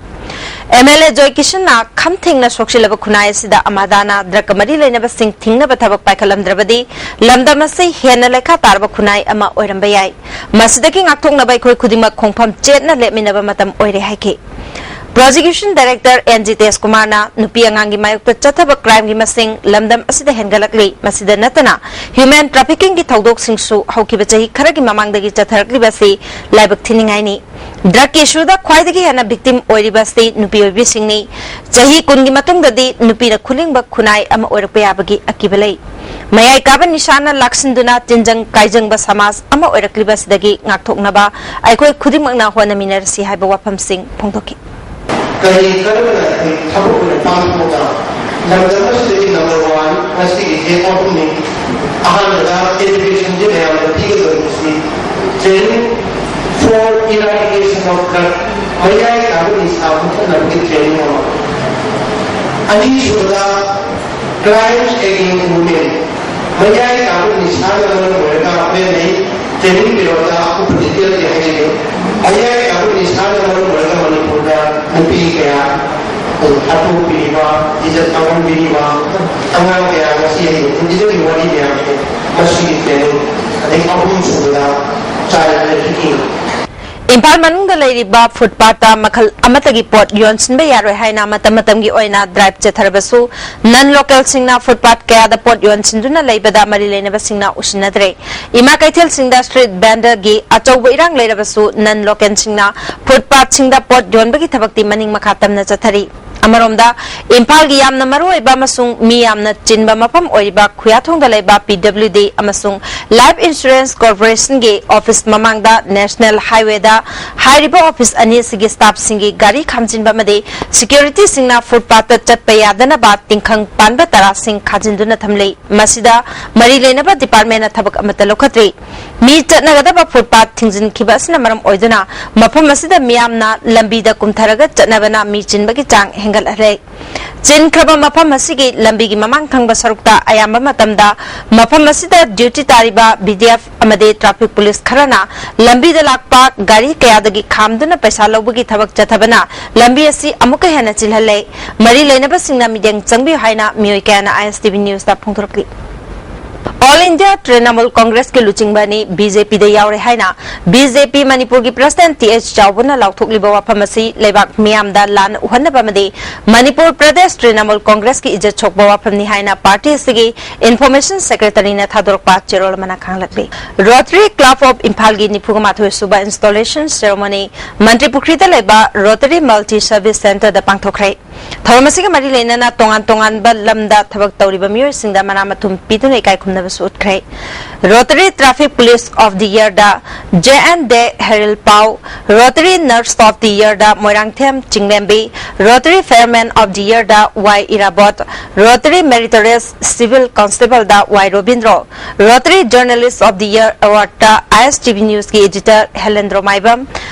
ꯑꯦꯝ ꯑꯦꯜ ꯑꯦ ꯖꯣꯏ ꯀꯤꯁꯟꯅ ꯈꯝ ꯊꯦꯡꯅ ꯁꯣꯛꯆꯤꯜꯂꯕ ꯈꯨꯟꯅꯥꯏ ꯑꯁꯤꯗ ꯑꯃꯥꯗꯥꯅ ꯗ꯭ꯔꯒ ꯃꯔꯤ ꯂꯩꯅꯕꯁꯤꯡ ꯊꯤꯡꯅꯕ ꯊꯕꯛ ꯄꯥꯏꯈꯠꯂꯝꯗ꯭ꯔꯕꯗꯤ ꯂꯝꯗꯝ ꯑꯁꯤ ꯍꯦꯟꯅ ꯂꯩꯈꯥ ꯇꯥꯔꯕ ꯈꯨꯟꯅꯥꯏ ꯑꯃ ꯑꯣꯏꯔꯝꯕ ꯌꯥꯏ꯫ ꯃꯁꯤꯗꯒꯤ ꯉꯥꯛꯊꯣꯛꯅꯕ ꯑꯩꯈꯣꯏ ꯈꯨꯗꯤꯡꯃꯛ ꯈꯣꯡꯐꯝ ꯆꯦꯠꯅ ꯂꯦꯞꯃꯤꯟꯅꯕ ꯃꯇꯝ ꯑꯣꯏꯔꯦ ꯍꯥꯏꯈꯤ꯫ ꯄ꯭ꯔꯣꯁꯤꯀ꯭ꯌꯨꯁꯟ ꯗꯥꯏꯔꯦꯛꯇꯔ ꯑꯦꯟ ꯖꯤꯇꯦꯁ ꯀꯨꯃꯥꯔꯅ ꯅꯨꯄꯤ ꯑꯉꯥꯡꯒꯤ ꯃꯥꯌꯣꯛꯇ ꯆꯠꯊꯕ ꯀ꯭ꯔꯥꯏꯝꯒꯤ ꯃꯁꯤꯡ ꯂꯝꯗꯝ ꯑꯁꯤꯗ ꯍꯦꯟꯒꯠꯂꯛꯂꯤ꯫ ꯃꯁꯤꯗ ꯅꯠꯇꯅ ꯍ꯭ꯌꯨꯃꯦꯟ ꯇ꯭ꯔꯥꯐꯤꯀꯤꯡꯒꯤ ꯊꯧꯗꯣꯛꯁꯤꯡꯁꯨ ꯍꯧꯈꯤꯕ ꯆꯍꯤ ꯈꯔꯒꯤ ꯃꯃꯥꯡꯗꯒꯤ ꯆꯠꯊꯔꯛꯂꯤꯕ ꯑꯁꯤ ꯂꯥꯏꯕꯛ ꯊꯤꯅꯤꯡꯉꯥꯏꯅꯤ꯫ ꯗ꯭ꯔꯒꯀꯤ ꯏꯁꯨꯗ ꯈ꯭ꯋꯥꯏꯗꯒꯤ ꯍꯦꯟꯅ ꯚꯤꯛꯇꯤꯝ ꯑꯣꯏꯔꯤꯕ ꯑꯁꯤ ꯅꯨꯄꯤ ꯑꯣꯏꯕꯤꯁꯤꯡꯅꯤ꯫ ꯆꯍꯤ ꯀꯨꯟꯒꯤ ꯃꯇꯨꯡꯗꯗꯤ ꯅꯨꯄꯤꯅ ꯈꯨꯂꯤꯡꯕ ꯈꯨꯟꯅꯥꯏ ꯑꯃ ꯑꯣꯏꯔꯛꯄ ꯌꯥꯕꯒꯤ ꯑꯀꯤꯕ ꯂꯩ꯫ ꯃꯌꯥꯏ ꯀꯥꯕ ꯅꯤꯁꯥꯅ ꯂꯥꯛꯁꯤꯟꯗꯨꯅ ꯇꯤꯟꯖꯪ ꯀꯥꯏꯖꯪꯕ ꯁꯃꯥꯖ ꯑꯃ ꯑꯣꯏꯔꯛꯂꯤꯕ ꯑꯁꯤꯗꯒꯤ ꯉꯥꯛꯊꯣꯛꯅꯕ ꯑꯩꯈꯣꯏ ꯈꯨꯗꯤꯡꯃꯛꯅ ꯍꯣꯠꯅꯃꯤꯟꯅꯔꯁꯤ ꯍꯥꯏꯕ ꯋꯥꯐꯝꯁꯤꯡ ꯐꯣꯡꯗꯣꯛꯈꯤ꯫ ꯀꯔꯤ ꯀꯔꯝꯅ ꯑꯩꯈꯣꯏ ꯊꯕꯛ ꯑꯣꯏꯅ ꯄꯥꯡꯊꯣꯛꯄ ꯂꯝꯗꯝ ꯑꯁꯤꯗꯒꯤ ꯅꯝꯕꯔ ꯋꯥꯟ ꯉꯁꯤꯒꯤꯁꯦ ꯑꯍꯨꯝꯅꯤ꯫ ꯑꯍꯥꯟꯕꯗ ꯑꯦꯖꯨꯀꯦꯁꯟꯁꯦ ꯃꯌꯥꯝꯗ ꯄꯤꯒꯗꯧꯔꯤꯕꯁꯤ training for eradication of drug, ꯃꯌꯥꯏ ꯀꯥꯕ ꯅꯤꯁꯥ ꯃꯨꯊꯠꯅꯕꯒꯤ training ꯑꯃ꯫ ꯑꯅꯤꯁꯨꯕꯗ crimes against women, ꯃꯌꯥꯏ ꯀꯥꯕ ꯅꯤꯁꯥꯅ ꯃꯔꯝ ꯑꯣꯏꯔꯒ ꯑꯩꯈꯣꯏꯅ training periodꯇ ꯑꯀꯨꯞꯄ detailꯗꯤ ꯍꯥꯏꯖꯒꯦ꯫ ꯃꯌꯥꯏ ꯀꯥꯕ ꯅꯤꯁꯥꯅ ꯃꯔꯝ ꯑꯣꯏꯔꯒ ꯃꯅꯤꯄꯨꯔꯗ ꯅꯨꯄꯤ ꯀꯌꯥ ꯍꯥꯠꯇꯣꯛꯄꯤꯔꯤꯕ, ꯏꯖꯠ ꯃꯥꯡꯍꯟꯕꯤꯔꯤꯕ, ꯑꯉꯥꯡ ꯀꯌꯥ ꯉꯁꯤ ꯍꯌꯦꯡ ꯍꯤꯡꯈꯤꯗꯕꯒꯤ ꯋꯥꯔꯤ ꯃꯌꯥꯝꯁꯦ ꯃꯁꯤꯒꯤ training꯫ ꯑꯗꯩ ꯑꯍꯨꯝꯁꯨꯕꯗ child trafficking꯫ ꯏꯝꯐꯥꯜ ꯃꯅꯨꯡꯗ ꯂꯩꯔꯤꯕ ꯐꯨꯠꯄꯥꯠꯇ ꯃꯈꯜ ꯑꯃꯠꯇꯒꯤ ꯄꯣꯠ ꯌꯣꯟꯁꯤꯟꯕ ꯌꯥꯔꯣꯏ ꯍꯥꯏꯅ ꯃꯇꯝ ꯃꯇꯝꯒꯤ ꯑꯣꯏꯅ ꯗ꯭ꯔꯥꯏꯚ ꯆꯠꯊꯔꯕꯁꯨ ꯅꯟ ꯂꯣꯀꯦꯜꯁꯤꯡꯅ ꯐꯨꯠꯄꯥꯠ ꯀꯌꯥꯗ ꯄꯣꯠ ꯌꯣꯟꯁꯤꯟꯗꯨꯅ ꯂꯩꯕꯗ ꯃꯔꯤ ꯂꯩꯅꯕꯁꯤꯡꯅ ꯎꯁꯤꯟꯅꯗ꯭ꯔꯦ꯫ ꯏꯃꯥ ꯀꯩꯊꯦꯜꯁꯤꯡꯗ ꯁ꯭ꯇ꯭ꯔꯤꯠ ꯚꯦꯟꯗꯔꯒꯤ ꯑꯆꯧꯕ ꯏꯔꯥꯡ ꯂꯩꯔꯕꯁꯨ ꯅꯟ ꯂꯣꯀꯦꯜꯁꯤꯡꯅ ꯐꯨꯠꯄꯥꯠꯁꯤꯡꯗ ꯄꯣꯠ ꯌꯣꯟꯕꯒꯤ ꯊꯕꯛꯇꯤ ꯃꯅꯤꯡ ꯃꯈꯥ ꯇꯝꯅ ꯆꯠꯊꯔꯤ꯫ ꯑꯃꯔꯣꯝꯗ ꯏꯝꯐꯥꯜꯒꯤ ꯌꯥꯝꯅ ꯃꯔꯨꯑꯣꯏꯕ ꯑꯃꯁꯨꯡ ꯃꯤ ꯌꯥꯝꯅ ꯆꯤꯟꯕ ꯃꯐꯝ ꯑꯣꯏꯔꯤꯕ ꯈꯨꯌꯥꯊꯣꯡꯗ ꯂꯩꯕ ꯄꯤ ꯗꯕ꯭ꯂꯤꯎ ꯗꯤ ꯑꯃꯁꯨꯡ ꯂꯥꯏꯐ ꯏꯟꯁꯨꯔꯦꯟꯁ ꯀꯣꯔꯄꯣꯔꯦꯁꯟꯒꯤ ꯑꯣꯐꯤꯁ ꯃꯃꯥꯡꯗ ꯅꯦꯁꯅꯦꯜ ꯍꯥꯏꯋꯦꯗ ꯍꯥꯏꯔꯤꯕ ꯑꯣꯐꯤꯁ ꯑꯅꯤ ꯑꯁꯤꯒꯤ ꯁ꯭ꯇꯥꯐꯁꯤꯡꯒꯤ ꯒꯥꯔꯤ ꯈꯥꯝꯖꯤꯟꯕ ꯑꯃꯗꯤ ꯁꯦꯀ꯭ꯌꯨꯔꯤꯇꯤꯁꯤꯡꯅ ꯐꯨꯠꯄꯥꯠꯇ ꯆꯠꯄ ꯌꯥꯗꯅꯕ ꯇꯤꯡꯈꯪ ꯄꯥꯟꯕ ꯇꯔꯥꯁꯤꯡ ꯈꯥꯖꯤꯟꯗꯨꯅ ꯊꯝꯂꯤ꯫ ꯃꯁꯤꯗ ꯃꯔꯤ ꯂꯩꯅꯕ ꯗꯤꯄꯥꯔꯠꯃꯦꯟꯅ ꯊꯕꯛ ꯑꯃꯠꯇ ꯂꯧꯈꯠꯇ꯭ꯔꯤ꯫ ꯃꯤ ꯆꯠꯅꯒꯗꯕ ꯐꯨꯠꯄꯥꯊ ꯊꯤꯡꯖꯤꯟꯈꯤꯕ ꯑꯁꯤꯅ ꯃꯔꯝ ꯑꯣꯏꯗꯨꯅ ꯃꯐꯝ ꯑꯁꯤꯗ ꯃꯤꯌꯥꯝꯅ ꯂꯝꯕꯤꯗ ꯀꯨꯝꯊꯔꯒ ꯆꯠꯅꯕꯅ ꯃꯤ ꯆꯤꯟꯕꯒꯤ ꯆꯥꯡ ꯍꯦꯟꯒꯠꯍꯜꯂꯦ꯫ ꯆꯤꯟꯈ꯭ꯔꯕ ꯃꯐꯝ ꯑꯁꯤꯒꯤ ꯂꯝꯕꯤꯒꯤ ꯃꯃꯥꯡ ꯊꯪꯕ ꯁꯔꯨꯛꯇ ꯑꯌꯥꯝꯕ ꯃꯇꯝꯗ ꯃꯐꯝ ꯑꯁꯤꯗ ꯗ꯭ꯌꯨꯇꯤ ꯇꯥꯔꯤꯕ ꯕꯤ ꯗꯤ ꯑꯦꯐ ꯑꯃꯗꯤ ꯇ꯭ꯔꯥꯐꯤꯛ ꯄꯨꯂꯤꯁ ꯈꯔꯅ ꯂꯝꯕꯤꯗ ꯂꯥꯛꯄ ꯒꯥꯔꯤ ꯀꯌꯥꯗꯒꯤ ꯈꯥꯝꯗꯨꯅ ꯄꯩꯁꯥ ꯂꯧꯕꯒꯤ ꯊꯕꯛ ꯆꯠꯊꯕꯅ ꯂꯝꯕꯤ ꯑꯁꯤ ꯑꯃꯨꯛꯀ ꯍꯦꯟꯅ ꯆꯤꯜꯍꯜꯂꯦ꯫ ꯃꯔꯤ ꯂꯩꯅꯕꯁꯤꯡꯅ ꯃꯤꯠꯌꯦꯡ ꯆꯪꯕꯤꯌꯨ ꯍꯥꯏꯅ ꯃꯤꯑꯣꯏ ꯀꯌꯥꯅ ꯑꯥꯏ S T V ꯅ꯭ꯌꯨꯁꯇ ꯐꯣꯡꯗꯣꯔꯛꯂꯤ꯫ All India ꯇ꯭ꯔꯤꯅꯃꯨꯜ ꯀꯣꯡꯒ꯭ꯔꯦꯁꯀꯤ ꯂꯨꯆꯤꯡꯕ ꯑꯅꯤ ꯕꯤ ꯖꯦ ꯄꯤꯗ ꯌꯥꯎꯔꯦ ꯍꯥꯏꯅ ꯕꯤ ꯖꯦ ꯄꯤ ꯃꯅꯤꯄꯨꯔꯒꯤ ꯄ꯭ꯔꯁꯤꯗꯦꯟꯠ ꯇꯤ ꯑꯩꯆ ꯆꯥꯎꯕꯅ ꯂꯥꯎꯊꯣꯛꯂꯤꯕ ꯋꯥꯐꯝ ꯑꯁꯤ ꯂꯩꯕꯥꯛ ꯃꯤꯌꯥꯝꯗ ꯂꯥꯟꯅ ꯎꯍꯟꯅꯕ ꯑꯃꯗꯤ ꯃꯅꯤꯄꯨꯔ ꯄ꯭ꯔꯗꯦꯁ ꯇ꯭ꯔꯤꯅꯃꯨꯜ ꯀꯣꯡꯒ꯭ꯔꯦꯁꯀꯤ ꯏꯖꯠ ꯁꯣꯛꯄ ꯋꯥꯐꯝꯅꯤ ꯍꯥꯏꯅ ꯄꯥꯔꯇꯤ ꯑꯁꯤꯒꯤ ꯏꯟꯐꯣꯔꯃꯦꯁꯟ ꯁꯦꯀ꯭ꯔꯦꯇꯔꯤꯅ ꯊꯥꯗꯣꯔꯛꯄ ꯆꯦꯔꯣꯜ ꯑꯃꯅ ꯈꯪꯂꯛꯂꯤ꯫ ꯔꯣꯇꯔꯤ ꯀ꯭ꯂꯕ ꯑꯣꯐ ꯏꯝꯐꯥꯜꯒꯤ ꯅꯤꯐꯨꯒ ꯃꯥꯊꯣꯏ ꯁꯨꯕ ꯏꯟꯁꯇꯣꯂꯦꯁꯟ ꯁꯦꯔꯦꯃꯣꯅꯤ ꯃꯟꯇ꯭ꯔꯤ ꯄꯨꯈ꯭ꯔꯤꯗ ꯂꯩꯕ ꯔꯣꯇꯔꯤ ꯃꯜꯇꯤ ꯁꯔꯚꯤꯁ ꯁꯦꯟꯇꯔꯗ ꯄꯥꯡꯊꯣꯛꯈ꯭ꯔꯦ꯫ ꯊꯧꯔꯝ ꯑꯁꯤꯒ ꯃꯔꯤ ꯂꯩꯅꯅ ꯇꯣꯉꯥꯟ ꯇꯣꯉꯥꯟꯕ ꯂꯝꯗ ꯊꯕꯛ ꯇꯧꯔꯤꯕ ꯃꯤꯑꯣꯏꯁꯤꯡꯗ ꯃꯅꯥ ꯃꯊꯨꯝ ꯄꯤꯗꯨꯅ ꯏꯀꯥꯏ ꯈꯨꯝꯅꯕꯁꯨ ꯎꯠꯈ꯭ꯔꯦ꯫ Rotary traffic police of the ꯏꯌꯔꯗ ꯖꯦ ꯑꯦꯟ ꯗꯦ ꯍꯦꯔꯤꯜ ꯄꯥꯎ, ꯔꯣꯇꯔꯤ ꯅꯔꯁ ꯑꯣꯐ ꯗꯤ ꯏꯌꯔꯗ Moirangthem Chinglembi, Rotary fireman of the ꯏꯌꯔꯗ Y Irabot, Rotary meritorious civil ꯀꯣꯟꯁꯇꯦꯕꯜꯗ Y Robindro, Rotary journalist of the year ꯑꯦꯋꯥꯔꯗꯇ ꯑꯥꯏ ꯑꯦꯁ ꯇꯤ ꯚꯤ ꯅ꯭ꯌꯨꯁꯀꯤ ꯑꯦꯗꯤꯇꯔ ꯍꯦꯂꯦꯟꯗ꯭ꯔꯣ ꯃꯥꯏꯕꯝ,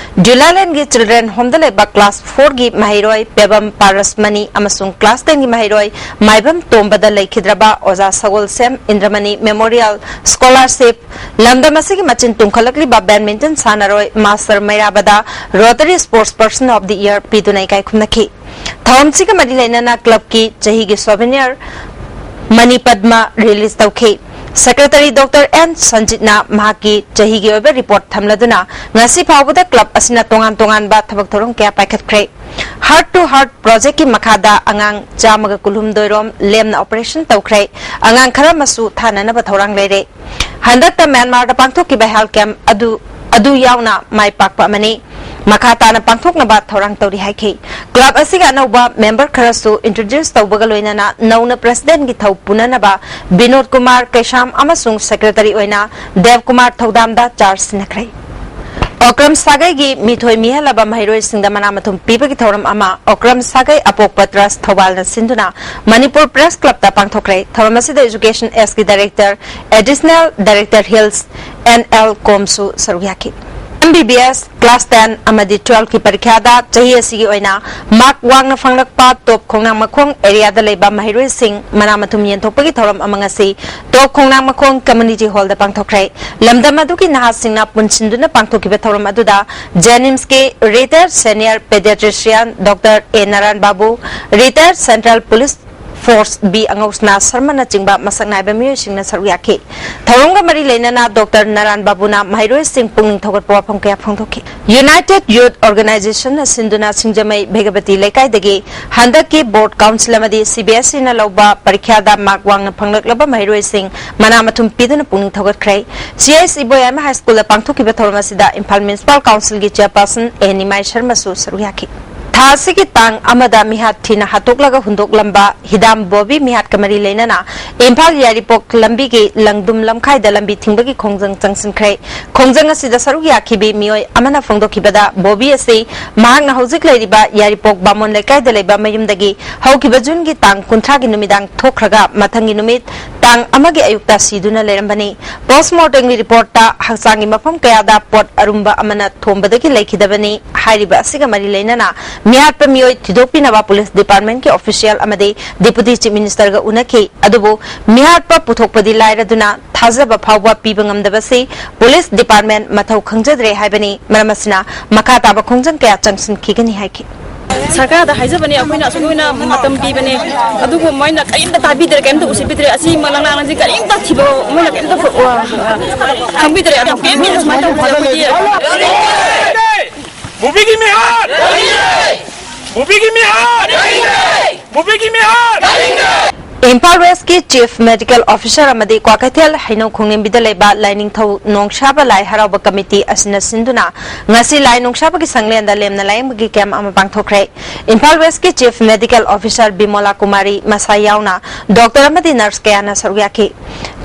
ꯖꯨꯂꯥꯂꯦꯟꯒꯤ ꯆꯤꯜꯗ꯭ꯔꯦꯟ ꯍꯣꯝꯗ ꯂꯩꯕ ꯀ꯭ꯂꯥꯁ ꯐꯣꯔꯒꯤ ꯃꯍꯩꯔꯣꯏ ꯄꯦꯕꯝ ꯄꯥꯔꯁꯃꯅꯤ ꯑꯃꯁꯨꯡ ꯀ꯭ꯂꯥꯁ ꯇꯦꯟꯒꯤ ꯃꯍꯩꯔꯣꯏ ꯃꯥꯏꯕꯝ ꯇꯣꯝꯕꯗ ꯂꯩꯈꯤꯗ꯭ꯔꯕ ꯑꯣꯖꯥ ꯁꯒꯣꯜꯁꯦꯝ ꯏꯟꯗ꯭ꯔꯃꯅꯤ ꯃꯦꯃꯣꯔꯤꯌꯦꯜ ꯁ꯭ꯀꯣꯂꯥꯔꯁꯤꯞ, ꯂꯝꯗꯝ ꯑꯁꯤꯒꯤ ꯃꯆꯤꯟ ꯇꯨꯝꯈꯠꯂꯛꯂꯤꯕ ꯕꯦꯗꯃꯤꯟꯇꯟ ꯁꯥꯟꯅꯔꯣꯏ ꯃꯥꯁꯇꯔ ꯃꯩꯔꯥꯕꯗ Rotary sports person of the year ꯄꯤꯗꯨꯅ ꯏꯀꯥꯏ ꯈꯨꯝꯅꯈꯤ꯫ ꯊꯧꯔꯝꯁꯤꯒ ꯃꯔꯤ ꯂꯩꯅꯅ ꯀ꯭ꯂꯕꯀꯤ ꯆꯍꯤꯒꯤ ꯁꯣꯚꯦꯅꯤꯌꯔ ꯃꯅꯤ ꯄꯗꯃ ꯔꯤꯂꯤꯖ ꯇꯧꯈꯤ꯫ ꯁꯦꯀ꯭ꯔꯦꯇꯔꯤ ꯗꯣꯛꯇꯔ ꯑꯦꯟ ꯁꯟꯖꯤꯠꯅ ꯃꯍꯥꯛꯀꯤ ꯆꯍꯤꯒꯤ ꯑꯣꯏꯕ ꯔꯤꯄꯣꯔꯠ ꯊꯝꯂꯗꯨꯅ ꯉꯁꯤ ꯐꯥꯎꯕꯗ ꯀ꯭ꯂꯕ ꯑꯁꯤꯅ ꯇꯣꯉꯥꯟ ꯇꯣꯉꯥꯟꯕ ꯊꯕꯛ ꯊꯧꯔꯝ ꯀꯌꯥ ꯄꯥꯏꯈꯠꯈ꯭ꯔꯦ꯫ ꯍꯥꯔꯠ ꯇꯨ ꯍꯥꯔꯠ ꯄ꯭ꯔꯣꯖꯦꯛꯀꯤ ꯃꯈꯥꯗ ꯑꯉꯥꯡ ꯆꯥꯝꯃꯒ ꯀꯨꯟꯍꯨꯝꯗꯣꯏ ꯔꯣꯝ ꯂꯦꯝꯅ ꯑꯣꯄꯔꯦꯁꯟ ꯇꯧꯈ꯭ꯔꯦ꯫ ꯑꯉꯥꯡ ꯈꯔ ꯑꯃꯁꯨ ꯊꯥꯅꯅꯕ ꯊꯧꯔꯥꯡ ꯂꯩꯔꯦ꯫ ꯍꯟꯗꯛꯇ ꯃ꯭ꯌꯥꯟꯃꯥꯔꯗ ꯄꯥꯡꯊꯣꯛꯈꯤꯕ ꯍꯦꯜꯊ ꯀꯦꯝꯞ ꯑꯗꯨ, ꯑꯗꯨ ꯌꯥꯎꯅ ꯃꯥꯏ ꯄꯥꯛꯄ ꯑꯃꯅꯤ꯫ ꯃꯈꯥ ꯇꯥꯅ ꯄꯥꯡꯊꯣꯛꯅꯕ ꯊꯧꯔꯥꯡ ꯇꯧꯔꯤ ꯍꯥꯏꯈꯤ꯫ ꯀ꯭ꯂꯕ ꯑꯁꯤꯒꯤ ꯑꯅꯧꯕ ꯃꯦꯝꯕꯔ ꯈꯔꯁꯨ ꯏꯟꯇ꯭ꯔꯣꯗ꯭ꯌꯨꯁ ꯇꯧꯕꯒ ꯂꯣꯏꯅꯅ ꯅꯧꯅ ꯄ꯭ꯔꯁꯤꯗꯦꯟꯒꯤ ꯊꯧ ꯄꯨꯅꯅꯕ ꯕꯤꯅꯣꯗ ꯀꯨꯃꯥꯔ ꯀꯩꯁꯥꯝ ꯑꯃꯁꯨꯡ ꯁꯦꯀ꯭ꯔꯦꯇꯔꯤ ꯑꯣꯏꯅ ꯗꯦꯕ ꯀꯨꯃꯥꯔ ꯊꯧꯗꯥꯝꯗ ꯆꯥꯔꯖ ꯁꯤꯟꯅꯈ꯭ꯔꯦ꯫ ꯑꯣꯀ꯭ꯔꯝ ꯁꯥꯒꯩꯒꯤ ꯃꯤꯊꯣꯏ ꯃꯤꯍꯦꯜꯂꯕ ꯃꯍꯩꯔꯣꯏꯁꯤꯡꯗ ꯃꯅꯥ ꯃꯊꯨꯝ ꯄꯤꯕꯒꯤ ꯊꯧꯔꯝ ꯑꯃ ꯑꯣꯀ꯭ꯔꯝ ꯁꯥꯒꯩ ꯑꯄꯣꯛꯄ ꯇ꯭ꯔꯁ ꯊꯧꯕꯥꯜꯅ ꯁꯤꯟꯗꯨꯅ ꯃꯅꯤꯄꯨꯔ ꯄ꯭ꯔꯦꯁ ꯀ꯭ꯂꯕꯇ ꯄꯥꯡꯊꯣꯛꯈ꯭ꯔꯦ꯫ ꯊꯧꯔꯝ ꯑꯁꯤꯗ ꯏꯖꯨꯀꯦꯁꯟ ꯑꯦꯁꯀꯤ director, additional director Hills, N L ꯀꯣꯝꯁꯨ ꯁꯔꯨꯛ ꯌꯥꯈꯤ꯫ M B B S class ten ꯑꯃꯗꯤ ꯇꯨꯋꯦꯜꯐꯀꯤ ꯄꯔꯤꯈ꯭ꯌꯥꯗ ꯆꯍꯤ ꯑꯁꯤꯒꯤ ꯑꯣꯏꯅ ꯃꯥꯔꯛ ꯋꯥꯡꯅ ꯐꯪꯂꯛꯄ ꯇꯣꯞ ꯈꯣꯡꯅꯥꯡ ꯃꯈꯣꯡ ꯑꯦꯔꯤꯌꯥꯗ ꯂꯩꯕ ꯃꯍꯩꯔꯣꯏꯁꯤꯡ ꯃꯅꯥ ꯃꯊꯨꯝ ꯌꯦꯟꯊꯣꯛꯄꯒꯤ ꯊꯧꯔꯝ ꯑꯃ ꯉꯁꯤ ꯇꯣꯞ ꯈꯣꯡꯅꯥꯡ ꯃꯈꯣꯡ ꯀꯝꯃ꯭ꯌꯨꯅꯤꯇꯤ ꯍꯣꯜꯗ ꯄꯥꯡꯊꯣꯛꯈ꯭ꯔꯦ꯫ ꯂꯝꯗꯝ ꯑꯗꯨꯒꯤ ꯅꯍꯥꯁꯤꯡꯅ ꯄꯨꯟꯁꯤꯟꯗꯨꯅ ꯄꯥꯡꯊꯣꯛꯈꯤꯕ ꯊꯧꯔꯝ ꯑꯗꯨꯗ ꯖꯦꯅꯤꯝꯁꯀꯤ retired senior paediatrician doctor A Narayan Babu, retired central police force ꯕꯤ ꯑꯉꯧꯁꯅꯥ ꯁꯔꯃꯅꯆꯤꯡꯕ ꯃꯁꯛ ꯅꯥꯏꯕ ꯃꯤꯑꯣꯏꯁꯤꯡꯅ ꯁꯔꯨꯛ ꯌꯥꯈꯤ꯫ ꯊꯧꯔꯝꯒ ꯃꯔꯤ ꯂꯩꯅꯅ ꯗꯣꯛꯇꯔ ꯅꯥꯔꯥꯌꯟ ꯕꯥꯕꯨꯅ ꯃꯍꯩꯔꯣꯏꯁꯤꯡ ꯄꯨꯛꯅꯤꯡ ꯊꯧꯒꯠꯄ ꯋꯥꯐꯝ ꯀꯌꯥ ꯐꯣꯡꯗꯣꯛꯈꯤ꯫ ꯌꯨꯅꯥꯏꯇꯦꯗ ꯌꯨꯊ ꯑꯣꯔꯒꯅꯥꯏꯖꯦꯁꯟꯅ ꯁꯤꯟꯗꯨꯅ ꯁꯤꯡꯖꯃꯩ ꯚꯦꯒꯕꯇꯤ ꯂꯩꯀꯥꯏꯗꯒꯤ ꯍꯟꯗꯛꯀꯤ ꯕꯣꯔꯗ ꯀꯥꯎꯟꯁꯤꯜ ꯑꯃꯗꯤ ꯁꯤ ꯕꯤ ꯑꯦꯁ ꯏꯅ ꯂꯧꯕ ꯄꯔꯤꯈ꯭ꯌꯥꯗ ꯃꯥꯔꯛ ꯋꯥꯡꯅ ꯐꯪꯂꯛꯂꯕ ꯃꯍꯩꯔꯣꯏꯁꯤꯡ ꯃꯅꯥ ꯃꯊꯨꯝ ꯄꯤꯗꯨꯅ ꯄꯨꯛꯅꯤꯡ ꯊꯧꯒꯠꯈ꯭ꯔꯦ꯫ ꯁꯤ ꯑꯥꯏ ꯑꯦꯁ ꯏꯕꯣꯌꯥꯏꯃ ꯍꯥꯏ ꯁ꯭ꯀꯨꯜꯗ ꯄꯥꯡꯊꯣꯛꯈꯤꯕ ꯊꯧꯔꯝ ꯑꯁꯤꯗ ꯏꯝꯐꯥꯜ ꯃ꯭ꯌꯨꯅꯤꯁꯤꯄꯥꯜ ꯀꯥꯎꯟꯁꯤꯜꯒꯤ ꯆꯦꯌꯔꯄꯥꯔꯁꯟ ꯑꯦ ꯅꯤꯃꯥꯏ ꯁꯔꯃꯁꯨ ꯁꯔꯨꯛ ꯌꯥꯈꯤ꯫ ꯊꯥ ꯑꯁꯤꯒꯤ ꯇꯥꯡ ꯑꯃꯗ ꯃꯤꯍꯥꯠ ꯊꯤꯅ ꯍꯥꯠꯇꯣꯛꯂꯒ ꯍꯨꯟꯗꯣꯛꯂꯝꯕ ꯍꯤꯗꯥꯝ ꯕꯣꯕꯤ ꯃꯤꯍꯥꯠꯀ ꯃꯔꯤ ꯂꯩꯅꯅ ꯏꯝꯐꯥꯜ ꯌꯥꯏꯔꯤꯄꯣꯛ ꯂꯝꯕꯤꯒꯤ ꯂꯪꯗꯨꯝ ꯂꯝꯈꯥꯏꯗ ꯂꯝꯕꯤ ꯊꯤꯡꯕꯒꯤ ꯈꯣꯡꯖꯪ ꯆꯪꯁꯤꯟꯈ꯭ꯔꯦ꯫ ꯈꯣꯡꯖꯪ ꯑꯁꯤꯗ ꯁꯔꯨꯛ ꯌꯥꯈꯤꯕꯤ ꯃꯤꯑꯣꯏ ꯑꯃꯅ ꯐꯣꯡꯗꯣꯛꯈꯤꯕꯗ, ꯕꯣꯕꯤ ꯑꯁꯤ ꯃꯍꯥꯛꯅ ꯍꯧꯖꯤꯛ ꯂꯩꯔꯤꯕ ꯌꯥꯏꯔꯤꯄꯣꯛ ꯕꯥꯃꯣꯟ ꯂꯩꯀꯥꯏꯗ ꯂꯩꯕ ꯃꯌꯨꯝꯗꯒꯤ ꯍꯧꯈꯤꯕ ꯖꯨꯟꯒꯤ ꯇꯥꯡ ꯀꯨꯟꯊ꯭ꯔꯥꯒꯤ ꯅꯨꯃꯤꯗꯥꯡ ꯊꯣꯛꯈ꯭ꯔꯒ ꯃꯊꯪꯒꯤ ꯅꯨꯃꯤꯠ ꯇꯥꯡ ꯑꯃꯒꯤ ꯑꯌꯨꯛꯇ ꯁꯤꯗꯨꯅ ꯂꯩꯔꯝꯕꯅꯤ꯫ ꯄꯣꯁ꯭ꯠꯃꯣꯔꯇꯦꯝꯒꯤ ꯔꯤꯄꯣꯔꯠꯇ ꯍꯛꯆꯥꯡꯒꯤ ꯃꯐꯝ ꯀꯌꯥꯗ ꯄꯣꯠ ꯑꯔꯨꯝꯕ ꯑꯃꯅ ꯊꯣꯝꯕꯗꯒꯤ ꯂꯩꯈꯤꯗꯕꯅꯤ꯫ ꯍꯥꯏꯔꯤꯕ ꯑꯁꯤꯒ ꯃꯔꯤ ꯂꯩꯅꯅ ꯃꯤꯍꯥꯠꯄ ꯃꯤꯑꯣꯏ ꯊꯤꯗꯣꯛꯄꯤꯅꯕ ꯄꯨꯂꯤꯁ ꯗꯤꯄꯥꯔꯠꯃꯦꯟꯠꯀꯤ ꯑꯣꯐꯤꯁꯤꯌꯦꯜ ꯑꯃꯗꯤ ꯗꯤꯄꯨꯇꯤ ꯆꯤꯐ ꯃꯤꯅꯤꯁꯇꯔꯒ ꯎꯅꯈꯤ꯫ ꯑꯗꯨꯕꯨ ꯃꯤꯍꯥꯠꯄ ꯄꯨꯊꯣꯛꯄꯗꯤ ꯂꯥꯏꯔꯗꯨꯅ ꯊꯥꯖꯕ ꯐꯥꯎꯕ ꯄꯤꯕ ꯉꯝꯗꯕꯁꯤ ꯄꯨꯂꯤꯁ ꯗꯤꯄꯥꯔꯠꯃꯦꯟꯠ ꯃꯊꯧ ꯈꯪꯖꯗ꯭ꯔꯦ ꯍꯥꯏꯕꯅꯤ꯫ ꯃꯔꯝ ꯑꯁꯤꯅ ꯃꯈꯥ ꯇꯥꯕ ꯈꯣꯡꯖꯪ ꯀꯌꯥ ꯆꯪꯁꯤꯟꯈꯤꯒꯅꯤ ꯍꯥꯏꯈꯤ꯫ ꯁꯔꯀꯥꯔꯗ ꯍꯥꯏꯖꯕꯅꯦ, ꯑꯩꯈꯣꯏꯅ ꯑꯁꯨꯛ ꯀꯨꯏꯅ ꯃꯇꯝ ꯄꯤꯕꯅꯦ, ꯑꯗꯨꯕꯨ ꯃꯣꯏꯅ ꯀꯔꯤꯝꯇ ꯇꯥꯕꯤꯗ꯭ꯔꯦ, ꯀꯔꯤꯝꯇ ꯎꯁꯤꯠꯄꯤꯗ꯭ꯔꯦ꯫ ꯑꯁꯤ ꯃꯂꯪꯂꯥꯡ ꯑꯁꯤ ꯀꯔꯤꯝꯇ ꯊꯤꯕ, ꯃꯣꯏꯅ ꯀꯔꯤꯝꯇ ꯈꯪꯕꯤꯗ꯭ꯔꯦ꯫ ꯌꯥꯝ ꯄꯦꯟꯗꯦ ꯁꯨꯃꯥꯏꯅ ꯇꯧꯕꯁꯦ ꯑꯩꯈꯣꯏꯗꯤ꯫ ꯕꯣꯕꯤꯒꯤ ꯃꯤꯍꯥꯠ! ꯕꯣꯕꯤꯒꯤ ꯃꯤꯍꯥꯠ! ꯕꯣꯕꯤꯒꯤ ꯃꯤꯍꯥꯠ! ꯏꯝꯐꯥꯜ ꯋꯦꯁ꯭ꯠꯀꯤ ꯆꯤꯐ ꯃꯦꯗꯤꯀꯦꯜ ꯑꯣꯐꯤꯁꯥꯔ ꯑꯃꯗꯤ ꯀ꯭ꯋꯥꯀꯩꯊꯦꯜ ꯍꯩꯅꯧ ꯈꯣꯡꯅꯤꯡꯕꯤꯗ ꯂꯩꯕ ꯂꯥꯏꯅꯤꯡꯊꯧ ꯅꯣꯡꯁꯥꯕ ꯂꯥꯏ ꯍꯔꯥꯎꯕ ꯀꯃꯤꯇꯤ ꯑꯁꯤꯅ ꯁꯤꯟꯗꯨꯅ ꯉꯁꯤ ꯂꯥꯏ ꯅꯣꯡꯁꯥꯕꯒꯤ ꯁꯪꯂꯦꯟꯗ ꯂꯦꯝꯅ ꯂꯥꯏꯌꯦꯡꯕꯒꯤ ꯀꯦꯝꯞ ꯑꯃ ꯄꯥꯡꯊꯣꯛꯈ꯭ꯔꯦ꯫ ꯏꯝꯐꯥꯜ ꯋꯦꯁ꯭ꯠꯀꯤ ꯆꯤꯐ ꯃꯦꯗꯤꯀꯦꯜ ꯑꯣꯐꯤꯁꯥꯔ ꯕꯤꯃꯣꯂꯥ ꯀꯨꯃꯥꯔꯤ ꯃꯁꯥ ꯌꯥꯎꯅ ꯗꯣꯛꯇꯔ ꯑꯃꯗꯤ ꯅꯔꯁ ꯀꯌꯥꯅ ꯁꯔꯨꯛ ꯌꯥꯈꯤ꯫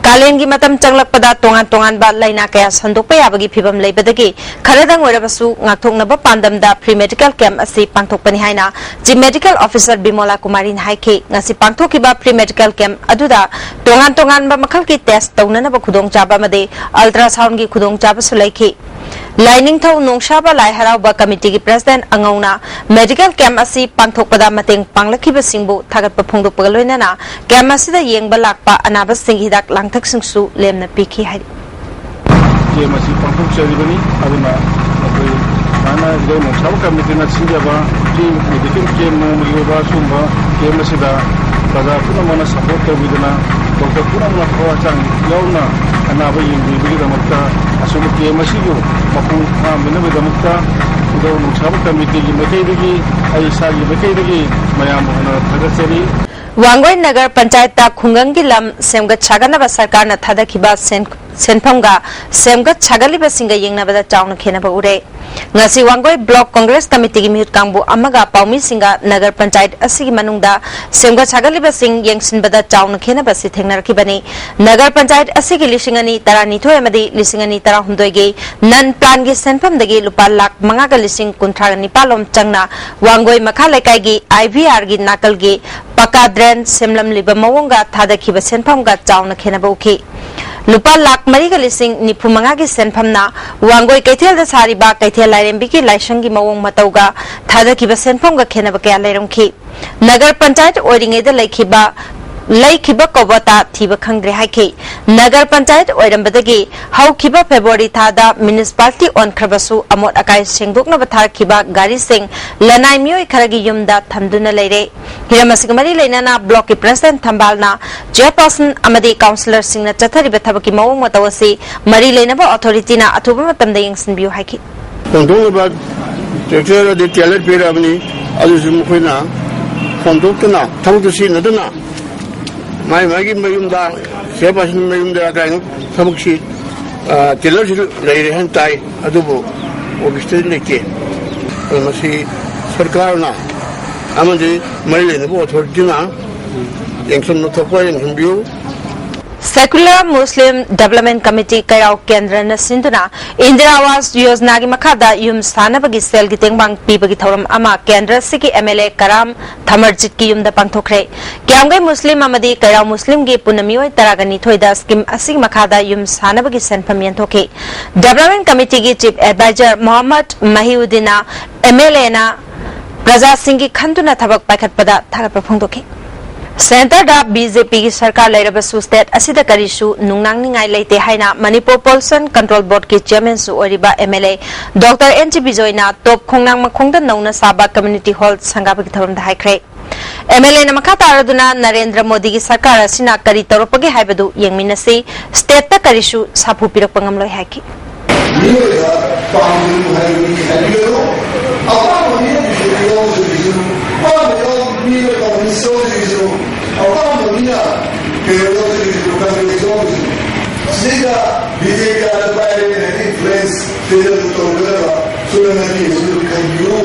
ꯀꯥꯂꯦꯟꯒꯤ ꯃꯇꯝ ꯆꯪꯂꯛꯄꯗ ꯇꯣꯉꯥꯟ ꯇꯣꯉꯥꯟꯕ ꯂꯥꯏꯅꯥ ꯀꯌꯥ ꯁꯟꯗꯣꯛꯄ ꯌꯥꯕꯒꯤ ꯐꯤꯕꯝ ꯂꯩꯕꯗꯒꯤ ꯈꯔꯗꯪ ꯑꯣꯏꯔꯕꯁꯨ ꯉꯥꯛꯊꯣꯛꯅꯕ ꯄꯥꯟꯗꯝꯗ free medical camp ꯑꯁꯤ ꯄꯥꯡꯊꯣꯛꯄꯅꯤ ꯍꯥꯏꯅ Chief Medical Officer ꯕꯤꯃꯣꯂꯥ ꯀꯨꯃꯥꯔꯤꯅ ꯍꯥꯏꯈꯤ꯫ ꯉꯁꯤ ꯄꯥꯡꯊꯣꯛꯈꯤꯕ free medical camp ꯑꯗꯨꯗ ꯇꯣꯉꯥꯟ ꯇꯣꯉꯥꯟꯕ ꯃꯈꯜꯒꯤ test ꯇꯧꯅꯅꯕ ꯈꯨꯗꯣꯡꯆꯥꯕ ꯑꯃꯗꯤ ultrasoundꯒꯤ ꯈꯨꯗꯣꯡꯆꯥꯕꯁꯨ ꯂꯩꯈꯤ꯫ ꯂꯥꯏꯅꯤꯡꯊꯧ ꯅꯣꯡꯁꯥꯕ ꯂꯥꯏ ꯍꯔꯥꯎꯕ ꯀꯃꯤꯇꯤꯒꯤ president ꯑꯉꯧꯅ medical camp ꯑꯁꯤ ꯄꯥꯡꯊꯣꯛꯄꯗ ꯃꯇꯦꯡ ꯄꯥꯡꯂꯛꯈꯤꯕꯁꯤꯡꯕꯨ ꯊꯥꯒꯠꯄ ꯐꯣꯡꯗꯣꯛꯄꯒ ꯂꯣꯏꯅꯅ camp ꯑꯁꯤꯗ ꯌꯦꯡꯕ ꯂꯥꯛꯄ ꯑꯅꯥꯕꯁꯤꯡꯒꯤ ꯍꯤꯗꯥꯛ ꯂꯥꯡꯊꯛꯁꯤꯡꯁꯨ ꯂꯦꯝꯅ ꯄꯤꯈꯤ ꯍꯥꯏꯔꯤ꯫ Camp ꯑꯁꯤ ꯄꯥꯡꯊꯣꯛꯆꯔꯤꯕꯅꯤ꯫ ꯑꯗꯨꯅ ꯑꯩꯈꯣꯏ ꯁꯨꯃꯥꯏꯅ ꯏꯙꯧ ꯅꯣꯡꯁꯥꯕ ꯀꯃꯤꯇꯤꯅ ꯁꯤꯟꯖꯕ free medical camp ꯅꯣꯡꯃꯒꯤ ꯑꯣꯏꯕ ꯁꯤꯒꯨꯝꯕ camp ꯑꯁꯤꯗ ꯄ꯭ꯔꯖꯥ ꯄꯨꯝꯅꯃꯛꯅ support ꯇꯧꯕꯤꯗꯅ doctor ꯄꯨꯝꯅꯃꯛꯅ ꯊꯋꯥꯏ ꯍꯛꯆꯥꯡ ꯌꯥꯎꯅ ꯑꯅꯥꯕ ꯌꯦꯡꯕꯤꯕꯒꯤꯗꯃꯛꯇ ꯑꯁꯨꯝꯕ camp ꯑꯁꯤꯕꯨ ꯃꯄꯨꯡ ꯐꯥꯍꯟꯕꯤꯅꯕꯒꯤꯗꯃꯛꯇ ꯏꯙꯧ ꯅꯣꯡꯁꯥꯕ ꯀꯃꯤꯇꯤꯒꯤ ꯃꯥꯏꯀꯩꯗꯒꯤ ꯑꯩ ꯏꯁꯥꯒꯤ ꯃꯥꯏꯀꯩꯗꯒꯤ ꯃꯌꯥꯝꯕꯨ ꯍꯟꯅ ꯊꯥꯒꯠꯆꯔꯤ꯫ ꯋꯥꯡꯒꯣꯏ ꯅꯒꯔ ꯄꯟꯆꯥꯌꯠꯇ ꯈꯨꯡꯒꯪꯒꯤ ꯂꯝ ꯁꯦꯝꯒꯠ ꯁꯥꯒꯠꯅꯕ ꯁꯔꯀꯥꯔꯅ ꯊꯥꯗꯈꯤꯕ ꯁꯦꯟ-, ꯁꯦꯟꯐꯝꯒ ꯁꯦꯝꯒꯠ ꯁꯥꯒꯠꯂꯤꯕꯁꯤꯡꯒ ꯌꯦꯡꯅꯕꯗ ꯆꯥꯎꯅ ꯈꯦꯠꯅꯕ ꯎꯔꯦ꯫ ꯉꯁꯤ ꯋꯥꯡꯒꯣꯏ block congress committeeꯒꯤ ꯃꯤꯍꯨꯠ ꯀꯥꯡꯕꯨ ꯑꯃꯒ ꯄꯥꯎꯃꯤꯁꯤꯡꯒ ꯅꯒꯔ ꯄꯟꯆꯥꯌꯠ ꯑꯁꯤꯒꯤ ꯃꯅꯨꯡꯗ ꯁꯦꯝꯒꯠ ꯁꯥꯒꯠꯂꯤꯕꯁꯤꯡ ꯌꯦꯡꯁꯤꯟꯕꯗ ꯆꯥꯎꯅ ꯈꯦꯠꯅꯕ ꯑꯁꯤ ꯊꯦꯡꯅꯔꯛꯈꯤꯕꯅꯤ꯫ ꯅꯒꯔ ꯄꯟꯆꯥꯌꯠ ꯑꯁꯤꯒꯤ ꯂꯤꯁꯤꯡ ꯑꯅꯤ ꯇꯔꯥꯅꯤꯊꯣꯏ ꯑꯃꯗꯤ ꯂꯤꯁꯤꯡ ꯑꯅꯤ ꯇꯔꯥꯍꯨꯝꯗꯣꯏꯒꯤ non planꯒꯤ ꯁꯦꯟꯐꯝꯗꯒꯤ ꯂꯨꯄꯥ ꯂꯥꯈ ꯃꯉꯥꯒ ꯂꯤꯁꯤꯡ ꯀꯨꯟꯊ꯭ꯔꯥꯒ ꯅꯤꯄꯥꯜ ꯂꯣꯝ ꯆꯪꯅ ꯋꯥꯡꯒꯣꯏ ꯃꯈꯥ ꯂꯩꯀꯥꯏꯒꯤ IVRꯒꯤ ꯅꯥꯀꯜꯒꯤ ꯄꯀꯥ drain ꯁꯦꯝꯂꯝꯂꯤꯕ ꯃꯑꯣꯡꯒ ꯊꯥꯗꯈꯤꯕ ꯁꯦꯟꯐꯝꯒ ꯆꯥꯎꯅ ꯈꯦꯠꯅꯕ ꯎꯈꯤ꯫ ꯂꯨꯄꯥ ꯂꯥꯈ ꯃꯔꯤꯒ ꯂꯤꯁꯤꯡ ꯅꯤꯐꯨ ꯃꯉꯥꯒꯤ ꯁꯦꯟꯐꯝꯅ ꯋꯥꯡꯒꯣꯏ ꯀꯩꯊꯦꯜꯗ ꯁꯥꯔꯤꯕ ꯀꯩꯊꯦꯜ ꯂꯥꯏꯔꯦꯝꯕꯤꯒꯤ ꯂꯥꯏꯁꯪꯒꯤ ꯃꯑꯣꯡ ꯃꯇꯧꯒ ꯊꯥꯗꯈꯤꯕ ꯁꯦꯟꯐꯝꯒ ꯈꯦꯠꯅꯕ ꯀꯌꯥ ꯂꯩꯔꯝꯈꯤ꯫ ꯅꯒꯔ ꯄꯟꯆꯥꯌꯠ ꯑꯣꯏꯔꯤꯉꯩꯗ ꯂꯩꯈꯤꯕ, ꯂꯩꯈꯤꯕ ꯀꯣꯕꯣꯇꯥ ꯊꯤꯕ ꯈꯪꯗ꯭ꯔꯦ ꯍꯥꯏꯈꯤ꯫ ꯅꯒꯔ ꯄꯟꯆꯥꯌꯠ ꯑꯣꯏꯔꯝꯕꯗꯒꯤ ꯍꯧꯈꯤꯕ February ꯊꯥꯗ municipality ꯑꯣꯟꯈ꯭ꯔꯕꯁꯨ ꯑꯃꯣꯠ ꯑꯀꯥꯏ ꯁꯦꯡꯗꯣꯛꯅꯕ ꯊꯥꯔꯛꯈꯤꯕ ꯒꯥꯔꯤꯁꯤꯡ ꯂꯅꯥꯏ ꯃꯤꯑꯣꯏ ꯈꯔꯒꯤ ꯌꯨꯝꯗ ꯊꯝꯗꯨꯅ ꯂꯩꯔꯦ꯫ ꯍꯤꯔꯝ ꯑꯁꯤꯒ ꯃꯔꯤ ꯂꯩꯅꯅ blockꯀꯤ president ꯊꯝꯕꯥꯜꯅ chairperson ꯑꯃꯗꯤ councillorꯁꯤꯡꯅ ꯆꯠꯊꯔꯤꯕ ꯊꯕꯛꯀꯤ ꯃꯑꯣꯡ ꯃꯇꯧ ꯑꯁꯤ ꯃꯔꯤ ꯂꯩꯅꯕ authorityꯅ ꯑꯊꯨꯕ ꯃꯇꯝꯗ ꯌꯦꯡꯁꯤꯟꯕꯤꯌꯨ ꯍꯥꯏꯈꯤ꯫ ꯍꯣꯡꯗꯣꯛꯅꯕ tractor ꯑꯗꯩ trailer ꯄꯤꯔꯛꯑꯕꯅꯤ, ꯑꯗꯨꯁꯨ ꯃꯈꯣꯏꯅ ꯍꯣꯡꯗꯣꯛꯇꯨꯅ ꯊꯕꯛꯇꯨ ꯁꯤꯖꯤꯟꯅꯗꯨꯅ ꯃꯥꯏ ꯃꯥꯏꯒꯤ ꯃꯌꯨꯝꯗ, chairperson ꯃꯌꯨꯝꯗ ꯀꯩꯅꯣ ꯊꯕꯛꯁꯤ, ꯑ, trailerꯁꯤ ꯂꯩꯔꯦ ꯍꯥꯏꯅ ꯇꯥꯏ, ꯑꯗꯨꯕꯨ officeꯇꯗꯤ ꯂꯩꯇꯦ꯫ ꯑꯗꯨ ꯃꯁꯤ ꯁꯔꯀꯥꯔꯅ ꯑꯃꯗꯤ ꯃꯔꯤ ꯂꯩꯅꯕ authorityꯅ ꯌꯦꯡꯁꯤꯟꯕ ꯊꯣꯛꯄ ꯌꯦꯡꯁꯤꯟꯕꯤꯌꯨ꯫ Secular Muslim Development Committee ꯀꯩꯔꯥꯎ ꯀꯦꯟꯗ꯭ꯔꯅ ꯁꯤꯟꯗꯨꯅ ꯏꯟꯗꯤꯔꯥ ꯑꯥꯋꯥꯁ ꯌꯣꯖꯅꯥꯒꯤ ꯃꯈꯥꯗ ꯌꯨꯝ ꯁꯥꯅꯕꯒꯤ ꯁꯦꯜꯒꯤ ꯇꯦꯡꯕꯥꯡ ꯄꯤꯕꯒꯤ ꯊꯧꯔꯝ ꯑꯃ ꯀꯦꯟꯗ꯭ꯔ ꯑꯁꯤꯒꯤ ꯑꯦꯝ ꯑꯦꯜ ꯑꯦ ꯀꯔꯥꯝ ꯊꯃꯔꯖꯤꯠꯀꯤ ꯌꯨꯝꯗ ꯄꯥꯡꯊꯣꯛꯈ꯭ꯔꯦ꯫ ꯀꯤꯌꯥꯝꯒꯩ ꯃꯨꯁꯂꯤꯝ ꯑꯃꯗꯤ ꯀꯩꯔꯥꯎ ꯃꯨꯁꯂꯤꯝꯒꯤ ꯄꯨꯟꯅ ꯃꯤꯑꯣꯏ ꯇꯔꯥꯒ ꯅꯤꯊꯣꯏꯗ ꯁ꯭ꯀꯤꯝ ꯑꯁꯤꯒꯤ ꯃꯈꯥꯗ ꯌꯨꯝ ꯁꯥꯅꯕꯒꯤ ꯁꯦꯟꯐꯝ ꯌꯦꯟꯊꯣꯛꯈꯤ꯫ Development Committeeꯒꯤ Chief Advisor ꯃꯣꯍꯝꯃꯗ ꯃꯍꯤꯎꯗꯤꯟꯅ ꯑꯦꯝ ꯑꯦꯜ ꯑꯦꯅ ꯄ꯭ꯔꯖꯥꯁꯤꯡꯒꯤ ꯈꯟꯗꯨꯅ ꯊꯕꯛ ꯄꯥꯏꯈꯠꯄꯗ ꯊꯥꯒꯠꯄ ꯐꯣꯡꯗꯣꯛꯈꯤ꯫ ꯁꯦꯟꯇꯔꯗ ꯕꯤ ꯖꯦ ꯄꯤꯒꯤ ꯁꯔꯀꯥꯔ ꯂꯩꯔꯕꯁꯨ ꯁ꯭ꯇꯦꯠ ꯑꯁꯤꯗ ꯀꯔꯤꯁꯨ ꯅꯨꯡꯅꯥꯡꯅꯤꯡꯉꯥꯏ ꯂꯩꯇꯦ ꯍꯥꯏꯅ ꯃꯅꯤꯄꯨꯔ ꯄꯣꯂꯨꯁꯟ ꯀꯟꯇ꯭ꯔꯣꯜ ꯕꯣꯔꯗꯀꯤ ꯆꯤꯌꯔꯃꯦꯟꯁꯨ ꯑꯣꯏꯔꯤꯕ M L A doctor N G ꯕꯤꯖꯣꯏꯅ ꯇꯣꯞ ꯈꯣꯡꯅꯥꯡ ꯃꯈꯣꯡꯗ ꯅꯧꯅ ꯁꯥꯕ ꯀꯝꯃ꯭ꯌꯨꯅꯤꯇꯤ ꯍꯣꯜ ꯁꯪꯒꯥꯕꯒꯤ ꯊꯧꯔꯝꯗ ꯍꯥꯏꯈ꯭ꯔꯦ꯫ ꯑꯦꯝ ꯑꯦꯜ ꯑꯦꯅ ꯃꯈꯥ ꯇꯥꯔꯗꯨꯅ ꯅꯔꯦꯟꯗ꯭ꯔ ꯃꯣꯗꯤꯒꯤ ꯁꯔꯀꯥꯔ ꯑꯁꯤꯅ ꯀꯔꯤ ꯇꯧꯔꯛꯄꯒꯦ ꯍꯥꯏꯕꯗꯨ ꯌꯦꯡꯃꯤꯟꯅꯁꯤ, ꯁ꯭ꯇꯦꯠꯇ ꯀꯔꯤꯁꯨ ꯁꯥꯐꯨ ꯄꯤꯔꯛꯄ ꯉꯝꯂꯣꯏ ꯍꯥꯏꯈꯤ꯫ ꯃꯤꯑꯣꯏꯕ ꯄꯥꯝꯗ꯭ꯔꯤꯕ ꯍꯥꯏꯕꯗꯨ ꯈꯟꯕꯤꯒꯅꯨ꯫ ꯑꯄꯥꯝꯕ ꯃꯤꯅ ꯕꯤ ꯖꯦ ꯄꯤ ꯌꯥꯎꯖꯒꯤꯁꯅꯨ, ꯑꯄꯥꯝꯕ ꯌꯥꯎ-, ꯃꯤꯅ ꯀꯝꯃ꯭ꯌꯨꯅꯤꯁ ꯌꯥꯎꯖꯒꯤꯁꯅꯨ, ꯑꯄꯥꯝꯕ ꯃꯤꯅ ꯀꯩꯅꯣ ꯌꯥꯎꯖꯒꯤꯁꯅꯨ, ꯀꯪꯒ꯭ꯔꯦꯁ ꯌꯥꯎꯖꯒꯤꯁꯅꯨ꯫ ꯁꯤꯗꯩꯗ ꯕꯤ ꯖꯦ ꯄꯤ ꯑꯥꯗ ꯄꯥꯏꯔꯦ, ꯏꯟꯐ꯭ꯂꯨꯌꯦꯟꯁ ꯇꯧꯒꯗꯕ ꯁꯨꯝꯕ ꯅꯠꯇꯦ, ꯁꯤꯁꯨ ꯈꯟꯕꯤꯌꯨ꯫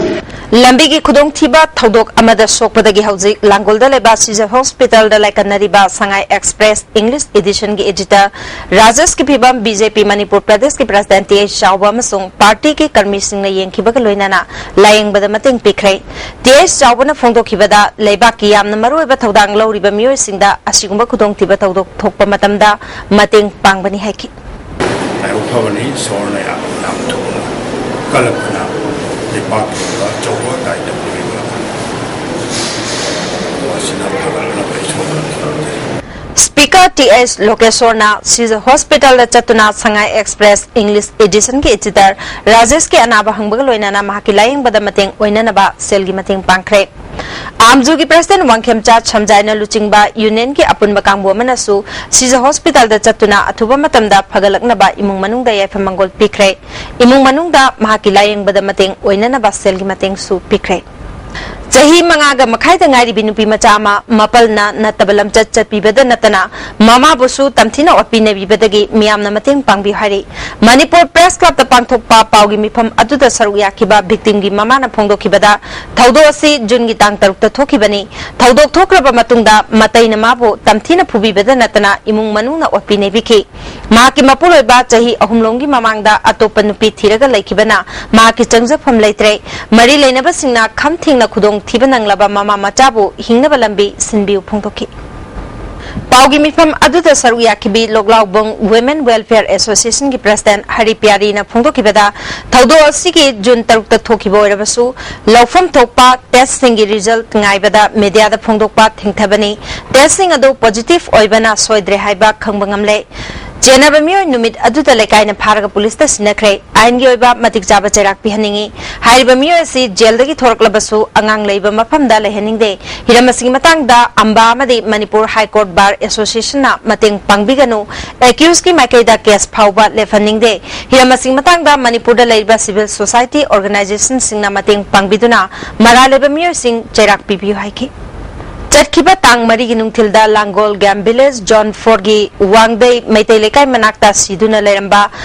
ꯂꯝꯕꯤꯒꯤ ꯈꯨꯗꯣꯡꯊꯤꯕ ꯊꯧꯗꯣꯛ ꯑꯃꯗ ꯁꯣꯛꯄꯗꯒꯤ ꯍꯧꯖꯤꯛ ꯂꯥꯡꯒꯣꯜꯗ ꯂꯩꯕ ꯁꯤꯖ ꯍꯣꯁꯄꯤꯇꯥꯜꯗ ꯂꯥꯏꯀꯠꯅꯔꯤꯕ ꯁꯉꯥꯏ ꯑꯦꯛꯁꯄ꯭ꯔꯦꯁ ꯏꯪꯂꯤꯁ ꯏꯗꯤꯁꯟꯒꯤ ꯏꯗꯤꯇꯔ ꯔꯥꯖꯦꯁꯀꯤ ꯐꯤꯕꯝ ꯕꯤ ꯖꯦ ꯄꯤ ꯃꯅꯤꯄꯨꯔ ꯄ꯭ꯔꯗꯦꯁꯀꯤ ꯄ꯭ꯔꯁꯤꯗꯦꯟ ꯇꯤ ꯑꯩꯆ ꯆꯥꯎꯕ ꯑꯃꯁꯨꯡ ꯄꯥꯔꯇꯤꯒꯤ ꯀꯔꯃꯤꯁꯤꯡꯅ ꯌꯦꯡꯈꯤꯕꯒ ꯂꯣꯏꯅꯅ ꯂꯥꯌꯦꯡꯕꯗ ꯃꯇꯦꯡ ꯄꯤꯈ꯭ꯔꯦ꯫ ꯇꯤ ꯑꯩꯆ ꯆꯥꯎꯕꯅ ꯐꯣꯡꯗꯣꯛꯈꯤꯕꯗ ꯂꯩꯕꯥꯛꯀꯤ ꯌꯥꯝꯅ ꯃꯔꯨꯑꯣꯏꯕ ꯊꯧꯗꯥꯡ ꯂꯧꯔꯤꯕ ꯃꯤꯑꯣꯏꯁꯤꯡꯗ ꯑꯁꯤꯒꯨꯝꯕ ꯈꯨꯗꯣꯡꯊꯤꯕ ꯊꯧꯗꯣꯛ ꯊꯣꯛꯄ ꯃꯇꯝꯗ ꯃꯇꯦꯡ ꯄꯥꯡꯕꯅꯤ ꯍꯥꯏꯈꯤ꯫ ꯂꯥꯏꯕꯛ ꯐꯕꯅꯤ, ꯏꯁꯣꯔꯅ ꯌꯥꯝ, ꯌꯥꯝ ꯊꯨꯅ ꯀꯜꯂꯛꯇꯅ ꯂꯩꯄꯥꯛꯀꯤ ꯑꯣꯏꯕ ꯑꯆꯧꯕ ꯗꯥꯏꯇ ꯄꯨꯔꯤꯕ ꯑꯁꯤꯅ ꯐꯒꯠꯂꯛꯅꯕ ꯏꯁꯣꯔꯗ ꯈꯨꯔꯨꯝꯖꯔꯤ꯫ ꯁ꯭ꯄꯤꯀꯔ ꯇꯤ ꯑꯩꯆ ꯂꯣꯀꯦꯁꯣꯔꯅ ꯁꯤꯖ ꯍꯣꯁꯄꯤꯇꯥꯜꯗ ꯆꯠꯇꯨꯅ ꯁꯉꯥꯏ ꯑꯦꯛꯁꯄ꯭ꯔꯦꯁ ꯏꯪꯂꯤꯁ ꯏꯗꯤꯁꯟꯒꯤ ꯏꯗꯤꯇꯔ ꯔꯥꯖꯦꯁꯀꯤ ꯑꯅꯥꯕ ꯍꯪꯕꯒ ꯂꯣꯏꯅꯅ ꯃꯍꯥꯛꯀꯤ ꯂꯥꯌꯦꯡꯕꯗ ꯃꯇꯦꯡ ꯑꯣꯏꯅꯅꯕ ꯁꯦꯜꯒꯤ ꯃꯇꯦꯡ ꯄꯥꯡꯈ꯭ꯔꯦ꯫ ꯑꯥꯝꯖꯨꯒꯤ ꯄ꯭ꯔꯁꯤꯗꯦꯟ ꯋꯥꯡꯈꯦꯝꯆꯥ ꯁꯝꯖꯥꯏꯅ ꯂꯨꯆꯤꯡꯕ ꯌꯨꯅꯤꯌꯟꯒꯤ ꯑꯄꯨꯟꯕ ꯀꯥꯡꯕꯨ ꯑꯃꯅꯁꯨ ꯁꯤꯖ ꯍꯣꯁꯄꯤꯇꯥꯜꯗ ꯆꯠꯇꯨꯅ ꯑꯊꯨꯕ ꯃꯇꯝꯗ ꯐꯒꯠꯂꯛꯅꯕ ꯏꯃꯨꯡ ꯃꯅꯨꯡꯗ ꯌꯥꯏꯐ ꯃꯪꯒꯣꯜ ꯄꯤꯈ꯭ꯔꯦ꯫ ꯏꯃꯨꯡ ꯃꯅꯨꯡꯗ ꯃꯍꯥꯛꯀꯤ ꯂꯥꯌꯦꯡꯕꯗ ꯃꯇꯦꯡ ꯑꯣꯏꯅꯅꯕ ꯁꯦꯜꯒꯤ ꯃꯇꯦꯡꯁꯨ ꯄꯤꯈ꯭ꯔꯦ꯫ ꯆꯍꯤ ꯃꯉꯥꯒ ꯃꯈꯥꯏꯗ ꯉꯥꯏꯔꯤꯕꯤ ꯅꯨꯄꯤ ꯃꯆꯥ ꯑꯃ ꯃꯄꯜꯅ ꯅꯠꯇꯕ ꯂꯝꯆꯠ ꯆꯠꯄꯤꯕꯗ ꯅꯠꯇꯅ ꯃꯃꯥꯕꯨꯁꯨ ꯇꯝꯊꯤꯅ ꯑꯣꯠꯄꯤ ꯅꯩꯕꯤꯕꯗꯒꯤ ꯃꯤꯌꯥꯝꯅ ꯃꯇꯦꯡ ꯄꯥꯡꯕꯤꯌꯨ ꯍꯥꯏꯔꯤ꯫ ꯃꯅꯤꯄꯨꯔ ꯄ꯭ꯔꯦꯁ ꯀ꯭ꯂꯕꯇ ꯄꯥꯡꯊꯣꯛꯄ ꯄꯥꯎꯒꯤ ꯃꯤꯐꯝ ꯑꯗꯨꯗ ꯁꯔꯨꯛ ꯌꯥꯈꯤꯕ ꯚꯤꯛꯇꯤꯝꯒꯤ ꯃꯃꯥꯅ ꯐꯣꯡꯗꯣꯛꯈꯤꯕꯗ, ꯊꯧꯗꯣꯛ ꯑꯁꯤ ꯖꯨꯟꯒꯤ ꯇꯥꯡ ꯇꯔꯨꯛꯇ ꯊꯣꯛꯈꯤꯕꯅꯤ꯫ ꯊꯧꯗꯣꯛ ꯊꯣꯛꯈ꯭ꯔꯕ ꯃꯇꯨꯡꯗ ꯃꯇꯩꯅ ꯃꯥꯕꯨ ꯇꯝꯊꯤꯅ ꯐꯨꯕꯤꯕꯗ ꯅꯠꯇꯅ ꯏꯃꯨꯡ ꯃꯅꯨꯡꯅ ꯑꯣꯠꯄꯤ ꯅꯩꯕꯤꯈꯤ꯫ ꯃꯍꯥꯛꯀꯤ ꯃꯄꯨꯔꯣꯏꯕ ꯆꯍꯤ ꯑꯍꯨꯝꯂꯣꯝꯒꯤ ꯃꯃꯥꯡꯗ ꯑꯇꯣꯞꯄ ꯅꯨꯄꯤ ꯊꯤꯔꯒ ꯂꯩꯈꯤꯕꯅ ꯃꯍꯥꯛꯀꯤ ꯆꯪꯖꯐꯝ ꯂꯩꯇ꯭ꯔꯦ꯫ ꯃꯔꯤ ꯂꯩꯅꯕꯁꯤꯡꯅ ꯈꯝ ꯊꯦꯡꯅ ꯈꯨꯗꯣꯡ ꯊꯤꯕ ꯅꯪꯂꯕ ꯃꯃꯥ ꯃꯆꯥꯕꯨ ꯍꯤꯡꯅꯕ ꯂꯝꯕꯤ ꯁꯤꯟꯕꯤꯌꯨ ꯐꯣꯡꯗꯣꯛꯈꯤ꯫ ꯄꯥꯎꯒꯤ ꯃꯤꯐꯝ ꯑꯗꯨꯗ ꯁꯔꯨꯛ ꯌꯥꯈꯤꯕꯤ ꯂꯣꯛꯂꯥꯎꯕꯨꯡ Women Welfare Associationꯒꯤ President ꯍꯔꯤ ꯄꯤꯌꯥꯔꯤꯅ ꯐꯣꯡꯗꯣꯛꯈꯤꯕꯗ, ꯊꯧꯗꯣꯛ ꯑꯁꯤꯒꯤ ꯖꯨꯟ ꯇꯔꯨꯛꯇ ꯊꯣꯛꯈꯤꯕ ꯑꯣꯏꯔꯕꯁꯨ, ꯂꯧꯐꯝ ꯊꯣꯛꯄ ꯇꯦꯁꯁꯤꯡꯒꯤ ꯔꯤꯖꯜꯠ ꯉꯥꯏꯕꯗ ꯃꯤꯗꯤꯌꯥꯗ ꯐꯣꯡꯗꯣꯛꯄ ꯊꯦꯡꯊꯕꯅꯤ꯫ ꯇꯦꯁꯁꯤꯡ ꯑꯗꯨ ꯄꯣꯖꯤꯇꯤꯚ ꯑꯣꯏꯕꯅ ꯁꯣꯏꯗ꯭ꯔꯦ ꯍꯥꯏꯕ ꯈꯪꯕ ꯉꯝꯂꯦ꯫ ꯆꯦꯟꯅꯕ ꯃꯤꯑꯣꯏ ꯅꯨꯃꯤꯠ ꯑꯗꯨꯗ ꯂꯩꯀꯥꯏꯅ ꯐꯥꯔꯒ ꯄꯨꯂꯤꯁꯇ ꯁꯤꯟꯅꯈ꯭ꯔꯦ꯫ ꯑꯥꯏꯟꯒꯤ ꯑꯣꯏꯕ ꯃꯇꯤꯛ ꯆꯥꯕ ꯆꯩꯔꯥꯛ ꯄꯤꯍꯟꯅꯤꯡꯏ꯫ ꯍꯥꯏꯔꯤꯕ ꯃꯤꯑꯣꯏ ꯑꯁꯤ ꯖꯦꯜꯗꯒꯤ ꯊꯣꯔꯛꯂꯕꯁꯨ, ꯑꯉꯥꯡ ꯂꯩꯕ ꯃꯐꯝꯗ ꯂꯩꯍꯟꯅꯤꯡꯗꯦ꯫ ꯍꯤꯔꯝ ꯑꯁꯤꯒꯤ ꯃꯇꯥꯡꯗ ꯑꯝꯕꯥ ꯑꯃꯗꯤ ꯃꯅꯤꯄꯨꯔ ꯍꯥꯏ ꯀꯣꯔꯠ ꯕꯥꯔ ꯑꯦꯁꯣꯁꯤꯌꯦꯁꯟꯅ ꯃꯇꯦꯡ ꯄꯥꯡꯕꯤꯒꯅꯨ꯫ ꯑꯦꯀ꯭ꯌꯨꯁꯀꯤ ꯃꯥꯏꯀꯩꯗ ꯀꯦꯁ ꯐꯥꯎꯕ ꯂꯦꯞꯍꯟꯅꯤꯡꯗꯦ꯫ ꯍꯤꯔꯝ ꯑꯁꯤꯒꯤ ꯃꯇꯥꯡꯗ ꯃꯅꯤꯄꯨꯔꯗ ꯂꯩꯔꯤꯕ ꯁꯤꯚꯤꯜ ꯁꯣꯁꯥꯏꯇꯤ ꯑꯣꯔꯒꯅꯥꯏꯖꯦꯁꯟꯁꯤꯡꯅ ꯃꯇꯦꯡ ꯄꯥꯡꯕꯤꯗꯨꯅ ꯃꯔꯥꯜ ꯂꯩꯕ ꯃꯤꯑꯣꯏꯁꯤꯡ ꯆꯩꯔꯥꯛ ꯄꯤꯕꯤꯌꯨ ꯍꯥꯏꯈꯤ꯫ ꯆꯠꯈꯤꯕ ꯇꯥꯡ ꯃꯔꯤꯒꯤ ꯅꯨꯡꯊꯤꯜꯗ ꯂꯥꯡꯒꯣꯜ ꯒ꯭ꯌꯥꯝ ꯚꯤꯂꯦꯖ ꯖꯣꯟ ꯐꯣꯔꯒꯤ ꯋꯥꯡꯗꯩ ꯃꯩꯇꯩ ꯂꯩꯀꯥꯏ ꯃꯅꯥꯛꯇ ꯁꯤꯗꯨꯅ ꯂꯩꯔꯝꯕ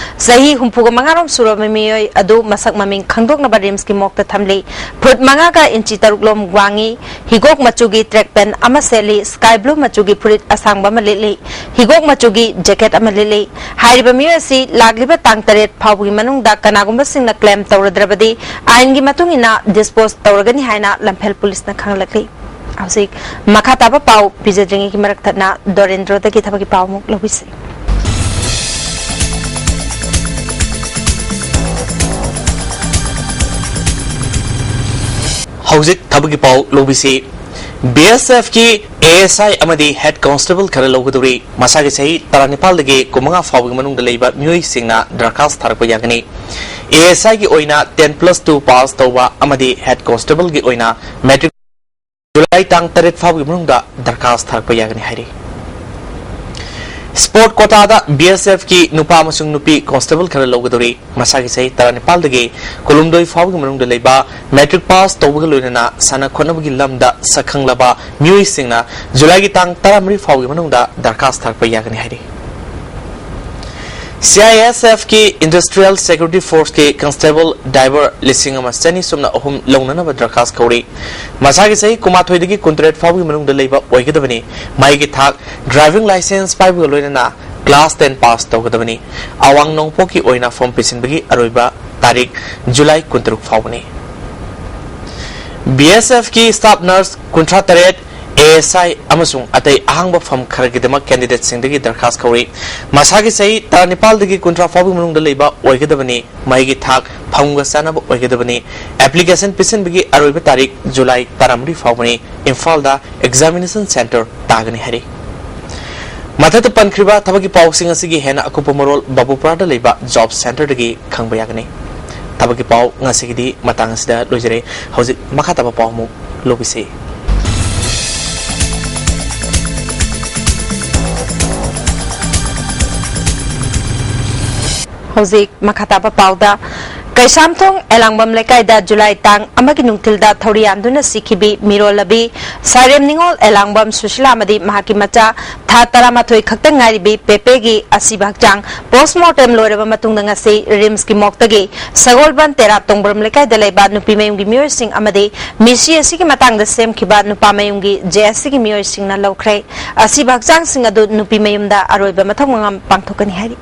ꯆꯍꯤ ꯍꯨꯝꯐꯨꯒ ꯃꯉꯥꯔꯣꯝ ꯁꯨꯔꯕ ꯃꯤꯑꯣꯏ ꯑꯗꯨ ꯃꯁꯛ ꯃꯃꯤꯡ ꯈꯪꯗꯣꯛꯅꯕ ꯔꯤꯝꯁꯀꯤ ꯃꯣꯔꯒꯇ ꯊꯝꯂꯤ꯫ ꯐꯨꯠ ꯃꯉꯥꯒ ꯏꯟꯆꯤ ꯇꯔꯨꯛ ꯂꯣꯝ ꯋꯥꯡꯉꯤ꯫ ꯍꯤꯒꯣꯛ ꯃꯆꯨꯒꯤ ꯇ꯭ꯔꯦꯛ ꯄꯦꯟ ꯑꯃ ꯁꯦꯠꯂꯤ꯫ ꯁ꯭ꯀꯥꯏ ꯕ꯭ꯂꯨ ꯃꯆꯨꯒꯤ ꯐꯨꯔꯤꯠ ꯑꯁꯥꯡꯕ ꯑꯃ ꯂꯤꯠꯂꯤ꯫ ꯍꯤꯒꯣꯛ ꯃꯆꯨꯒꯤ ꯖꯦꯀꯦꯠ ꯑꯃ ꯂꯤꯠꯂꯤ꯫ ꯍꯥꯏꯔꯤꯕ ꯃꯤꯑꯣꯏ ꯑꯁꯤ ꯂꯥꯛꯂꯤꯕ ꯇꯥꯡ ꯇꯔꯦꯠ ꯐꯥꯎꯕꯒꯤ ꯃꯅꯨꯡꯗ ꯀꯅꯥꯒꯨꯝꯕꯁꯤꯡꯅ ꯀ꯭ꯂꯦꯝ ꯇꯧꯔꯗ꯭ꯔꯕꯗꯤ ꯑꯥꯏꯟꯒꯤ ꯃꯇꯨꯡ ꯏꯟꯅ ꯗꯤꯁꯄꯣꯖ ꯇꯧꯔꯒꯅꯤ ꯍꯥꯏꯅ ꯂꯝꯐꯦꯜ ꯄꯨꯂꯤꯁꯅ ꯈꯪꯍꯜꯂꯛꯂꯤ꯫ ꯍꯧꯖꯤꯛ ꯃꯈꯥ ꯇꯥꯕ ꯄꯥꯎ ꯄꯤꯖꯗ꯭ꯔꯤꯉꯩꯒꯤ ꯃꯔꯛ ꯊꯠꯅ ꯗꯣꯔꯦꯟꯗ꯭ꯔꯣꯗꯒꯤ ꯊꯕꯛꯀꯤ ꯄꯥꯎ ꯑꯃꯨꯛ ꯂꯧꯕꯤꯁꯤ꯫ ꯍꯧꯖꯤꯛ ꯊꯕꯛꯀꯤ ꯄꯥꯎ ꯂꯧꯕꯤꯁꯤ꯫ ꯕꯤ ꯑꯦꯁ ꯑꯦꯐꯀꯤ ꯑꯦ ꯑꯦꯁ ꯑꯥꯏ ꯑꯃꯗꯤ ꯍꯦꯗ ꯀꯣꯟꯁꯇꯦꯕꯜ ꯈꯔ ꯂꯧꯒꯗꯧꯔꯤ꯫ ꯃꯁꯥꯒꯤ ꯆꯍꯤ ꯇꯔꯥꯅꯤꯄꯥꯜꯗꯒꯤ ꯀꯨꯟꯃꯉꯥ ꯐꯥꯎꯕꯒꯤ ꯃꯅꯨꯡꯗ ꯂꯩꯕ ꯃꯤꯑꯣꯏꯁꯤꯡꯅ ꯗꯔꯈꯥꯁ ꯊꯥꯔꯛꯄ ꯌꯥꯒꯅꯤ꯫ ꯑꯦ ꯑꯦꯁ ꯑꯥꯏꯒꯤ ꯑꯣꯏꯅ ꯇꯦꯟ ꯄ꯭ꯂꯁ ꯇꯨ ꯄꯥꯁ ꯇꯧꯕ ꯑꯃꯗꯤ ꯍꯦꯗ ꯀꯣꯟꯁꯇꯦꯕꯜꯒꯤ ꯑꯣꯏꯅ ꯃꯦꯇ꯭ꯔꯤꯛ ꯖꯨꯂꯥꯏ ꯇꯥꯡ ꯇꯔꯦꯠ ꯐꯥꯎꯕꯒꯤ ꯃꯅꯨꯡꯗ ꯗꯔꯈꯥꯁ ꯊꯥꯔꯛꯄ ꯌꯥꯒꯅꯤ ꯍꯥꯏꯔꯤ꯫ ꯁ꯭ꯄꯣꯔꯠ ꯀꯣꯇꯥꯗ ꯕꯤ ꯑꯦꯁ ꯑꯦꯐꯀꯤ ꯅꯨꯄꯥ ꯑꯃꯁꯨꯡ ꯅꯨꯄꯤ ꯀꯣꯟꯁꯇꯦꯕꯜ ꯈꯔ ꯂꯧꯒꯗꯧꯔꯤ꯫ ꯃꯁꯥꯒꯤ ꯆꯍꯤ ꯇꯔꯥꯅꯤꯄꯥꯜꯗꯒꯤ ꯀꯨꯟꯍꯨꯝꯗꯣꯏ ꯐꯥꯎꯕꯒꯤ ꯃꯅꯨꯡꯗ ꯂꯩꯕ, ꯃꯦꯇ꯭ꯔꯤꯛ ꯄꯥꯁ ꯇꯧꯕꯒ ꯂꯣꯏꯅꯅ ꯁꯥꯟꯅ ꯈꯣꯠꯅꯕꯒꯤ ꯂꯝꯗ ꯁꯛꯈꯪꯂꯕ ꯃꯤꯑꯣꯏꯁꯤꯡꯅ ꯖꯨꯂꯥꯏꯒꯤ ꯇꯥꯡ ꯇꯔꯥꯃꯔꯤ ꯐꯥꯎꯒꯤ ꯃꯅꯨꯡꯗ ꯗꯔꯈꯥꯁ ꯊꯥꯔꯛꯄ ꯌꯥꯒꯅꯤ ꯍꯥꯏꯔꯤ꯫ ꯁꯤ ꯑꯥꯏ ꯑꯦꯁ ꯑꯦꯐꯀꯤ Industrial Security Forceꯀꯤ ꯀꯟꯁꯇꯦꯕꯜ ꯗ꯭ꯔꯥꯏꯚꯔ ꯂꯤꯁꯤꯡ ꯑꯃ ꯆꯅꯤ ꯁꯨꯞꯅ ꯑꯍꯨꯝ ꯂꯧꯅꯅꯕ ꯗꯔꯈꯥꯁ ꯀꯧꯔꯤ꯫ ꯃꯁꯥꯒꯤ ꯆꯍꯤ ꯀꯨꯟꯃꯥꯊꯣꯏꯗꯒꯤ ꯀꯨꯟꯇꯔꯦꯠ ꯐꯥꯎꯕꯒꯤ ꯃꯅꯨꯡꯗ ꯂꯩꯕ ꯑꯣꯏꯒꯗꯕꯅꯤ꯫ ꯃꯍꯩꯒꯤ ꯊꯥꯛ ꯗ꯭ꯔꯥꯏꯚꯤꯡ ꯂꯥꯏꯁꯦꯟꯁ ꯄꯥꯏꯕꯒ ꯂꯣꯏꯅꯅ ꯀ꯭ꯂꯥꯁ ꯇꯦꯟ ꯄꯥꯁ ꯇꯧꯒꯗꯕꯅꯤ꯫ ꯑꯋꯥꯡ ꯅꯣꯡꯄꯣꯛꯀꯤ ꯑꯣꯏꯅ ꯐꯣꯔꯝ ꯄꯤꯁꯤꯟꯕꯒꯤ ꯑꯔꯣꯏꯕ ꯇꯥꯔꯤꯛ ꯖꯨꯂꯥꯏ ꯀꯨꯟꯇꯔꯨꯛ ꯐꯥꯎꯕꯅꯤ꯫ ꯕꯤ ꯑꯦꯁ ꯑꯦꯐꯀꯤ ꯁ꯭ꯇꯥꯐ ꯅꯔꯁ ꯀꯨꯟꯊ꯭ꯔꯥ ꯇꯔꯦꯠ, ꯑꯦ ꯑꯦꯁ ꯑꯥꯏ ꯑꯃꯁꯨꯡ ꯑꯇꯩ ꯑꯍꯥꯡꯕ ꯐꯝ ꯈꯔꯒꯤꯗꯃꯛ ꯀꯦꯟꯗꯤꯗꯦꯠꯁꯤꯡꯗꯒꯤ ꯗꯔꯈꯥꯁ ꯀꯧꯔꯤ꯫ ꯃꯁꯥꯒꯤ ꯆꯍꯤ ꯇꯔꯥꯅꯤꯄꯥꯜꯗꯒꯤ ꯀꯨꯟꯊ꯭ꯔꯥ ꯐꯥꯎꯕꯒꯤ ꯃꯅꯨꯡꯗ ꯂꯩꯕ ꯑꯣꯏꯒꯗꯕꯅꯤ꯫ ꯃꯍꯩꯒꯤ ꯊꯥꯛ ꯐꯝꯒ ꯆꯥꯟꯅꯕ ꯑꯣꯏꯒꯗꯕꯅꯤ꯫ ꯑꯦꯄ꯭ꯂꯤꯀꯦꯁꯟ ꯄꯤꯁꯤꯟꯕꯒꯤ ꯑꯔꯣꯏꯕ ꯇꯥꯔꯤꯛ ꯖꯨꯂꯥꯏ ꯇꯔꯥꯃꯔꯤ ꯐꯥꯎꯕꯅꯤ꯫ ꯏꯝꯐꯥꯜꯗ ꯑꯦꯛꯖꯥꯃꯤꯅꯦꯁꯟ ꯁꯦꯟꯇꯔ ꯇꯥꯒꯅꯤ ꯍꯥꯏꯔꯤ꯫ ꯃꯊꯛꯇ ꯄꯟꯈ꯭ꯔꯤꯕ ꯊꯕꯛꯀꯤ ꯄꯥꯎꯁꯤꯡ ꯑꯁꯤꯒꯤ ꯍꯦꯟꯅ ꯑꯀꯨꯞꯄ ꯃꯔꯣꯜ ꯕꯥꯕꯨꯄꯨꯔꯥꯗ ꯂꯩꯕ ꯖꯣꯕ ꯁꯦꯟꯇꯔꯗꯒꯤ ꯈꯪꯕ ꯌꯥꯒꯅꯤ꯫ ꯊꯕꯛꯀꯤ ꯄꯥꯎ ꯉꯁꯤꯒꯤꯗꯤ ꯃꯇꯥꯡ ꯑꯁꯤꯗ ꯂꯣꯏꯖꯔꯦ꯫ ꯍꯧꯖꯤꯛ ꯃꯈꯥ ꯇꯥꯕ ꯄꯥꯎ ꯑꯃꯨꯛ ꯂꯧꯕꯤꯁꯤ꯫ ꯍꯧꯖꯤꯛ ꯃꯈꯥ ꯇꯥꯕ ꯄꯥꯎꯗ, ꯀꯩꯁꯥꯝꯊꯣꯡ ꯑꯦꯂꯥꯡꯕꯝ ꯂꯩꯀꯥꯏꯗ ꯖꯨꯂꯥꯏ ꯇꯥꯡ ꯑꯃꯒꯤ ꯅꯨꯡꯊꯤꯜꯗ ꯊꯧꯔꯤ ꯌꯥꯟꯗꯨꯅ ꯁꯤꯈꯤꯕꯤ ꯃꯤꯔꯣꯜꯂꯕꯤ ꯁꯥꯏꯔꯦꯝ ꯅꯤꯉꯣꯜ ꯑꯦꯂꯥꯡꯕꯝ ꯁꯨꯁꯤꯂꯥ ꯑꯃꯗꯤ ꯃꯍꯥꯛꯀꯤ ꯃꯆꯥ ꯊꯥ ꯇꯔꯥꯃꯥꯊꯣꯏ ꯈꯛꯇ ꯉꯥꯏꯔꯤꯕꯤ ꯄꯦꯄꯦꯒꯤ ꯑꯁꯤꯕ ꯍꯛꯆꯥꯡ ꯄꯣꯁꯃꯣꯔꯇꯦꯝ ꯂꯣꯏꯔꯕ ꯃꯇꯨꯡꯗ ꯉꯁꯤ ꯔꯤꯝꯁꯀꯤ ꯃꯣꯛꯇꯒꯤ ꯁꯒꯣꯜꯕꯟ ꯇꯦꯔꯥ ꯇꯣꯡꯕ꯭ꯔꯝ ꯂꯩꯀꯥꯏꯗ ꯂꯩꯕ ꯅꯨꯄꯤ ꯃꯌꯨꯝꯒꯤ ꯃꯤꯑꯣꯏꯁꯤꯡ ꯑꯃꯗꯤ ꯃꯤꯁꯤ ꯑꯁꯤꯒꯤ ꯃꯇꯥꯡꯗ ꯁꯦꯝꯈꯤꯕ ꯅꯨꯄꯥ ꯃꯌꯨꯝꯒꯤ ꯖꯦ ꯑꯦꯁ ꯁꯤꯒꯤ ꯃꯤꯑꯣꯏꯁꯤꯡꯅ ꯂꯧꯈ꯭ꯔꯦ꯫ ꯑꯁꯤꯕ ꯍꯛꯆꯥꯡꯁꯤꯡ ꯑꯗꯨ ꯅꯨꯄꯤ ꯃꯌꯨꯝꯗ ꯑꯔꯣꯏꯕ ꯃꯊꯧ ꯃꯉꯝ ꯄꯥꯡꯊꯣꯛꯀꯅꯤ ꯍꯥꯏꯔꯤ꯫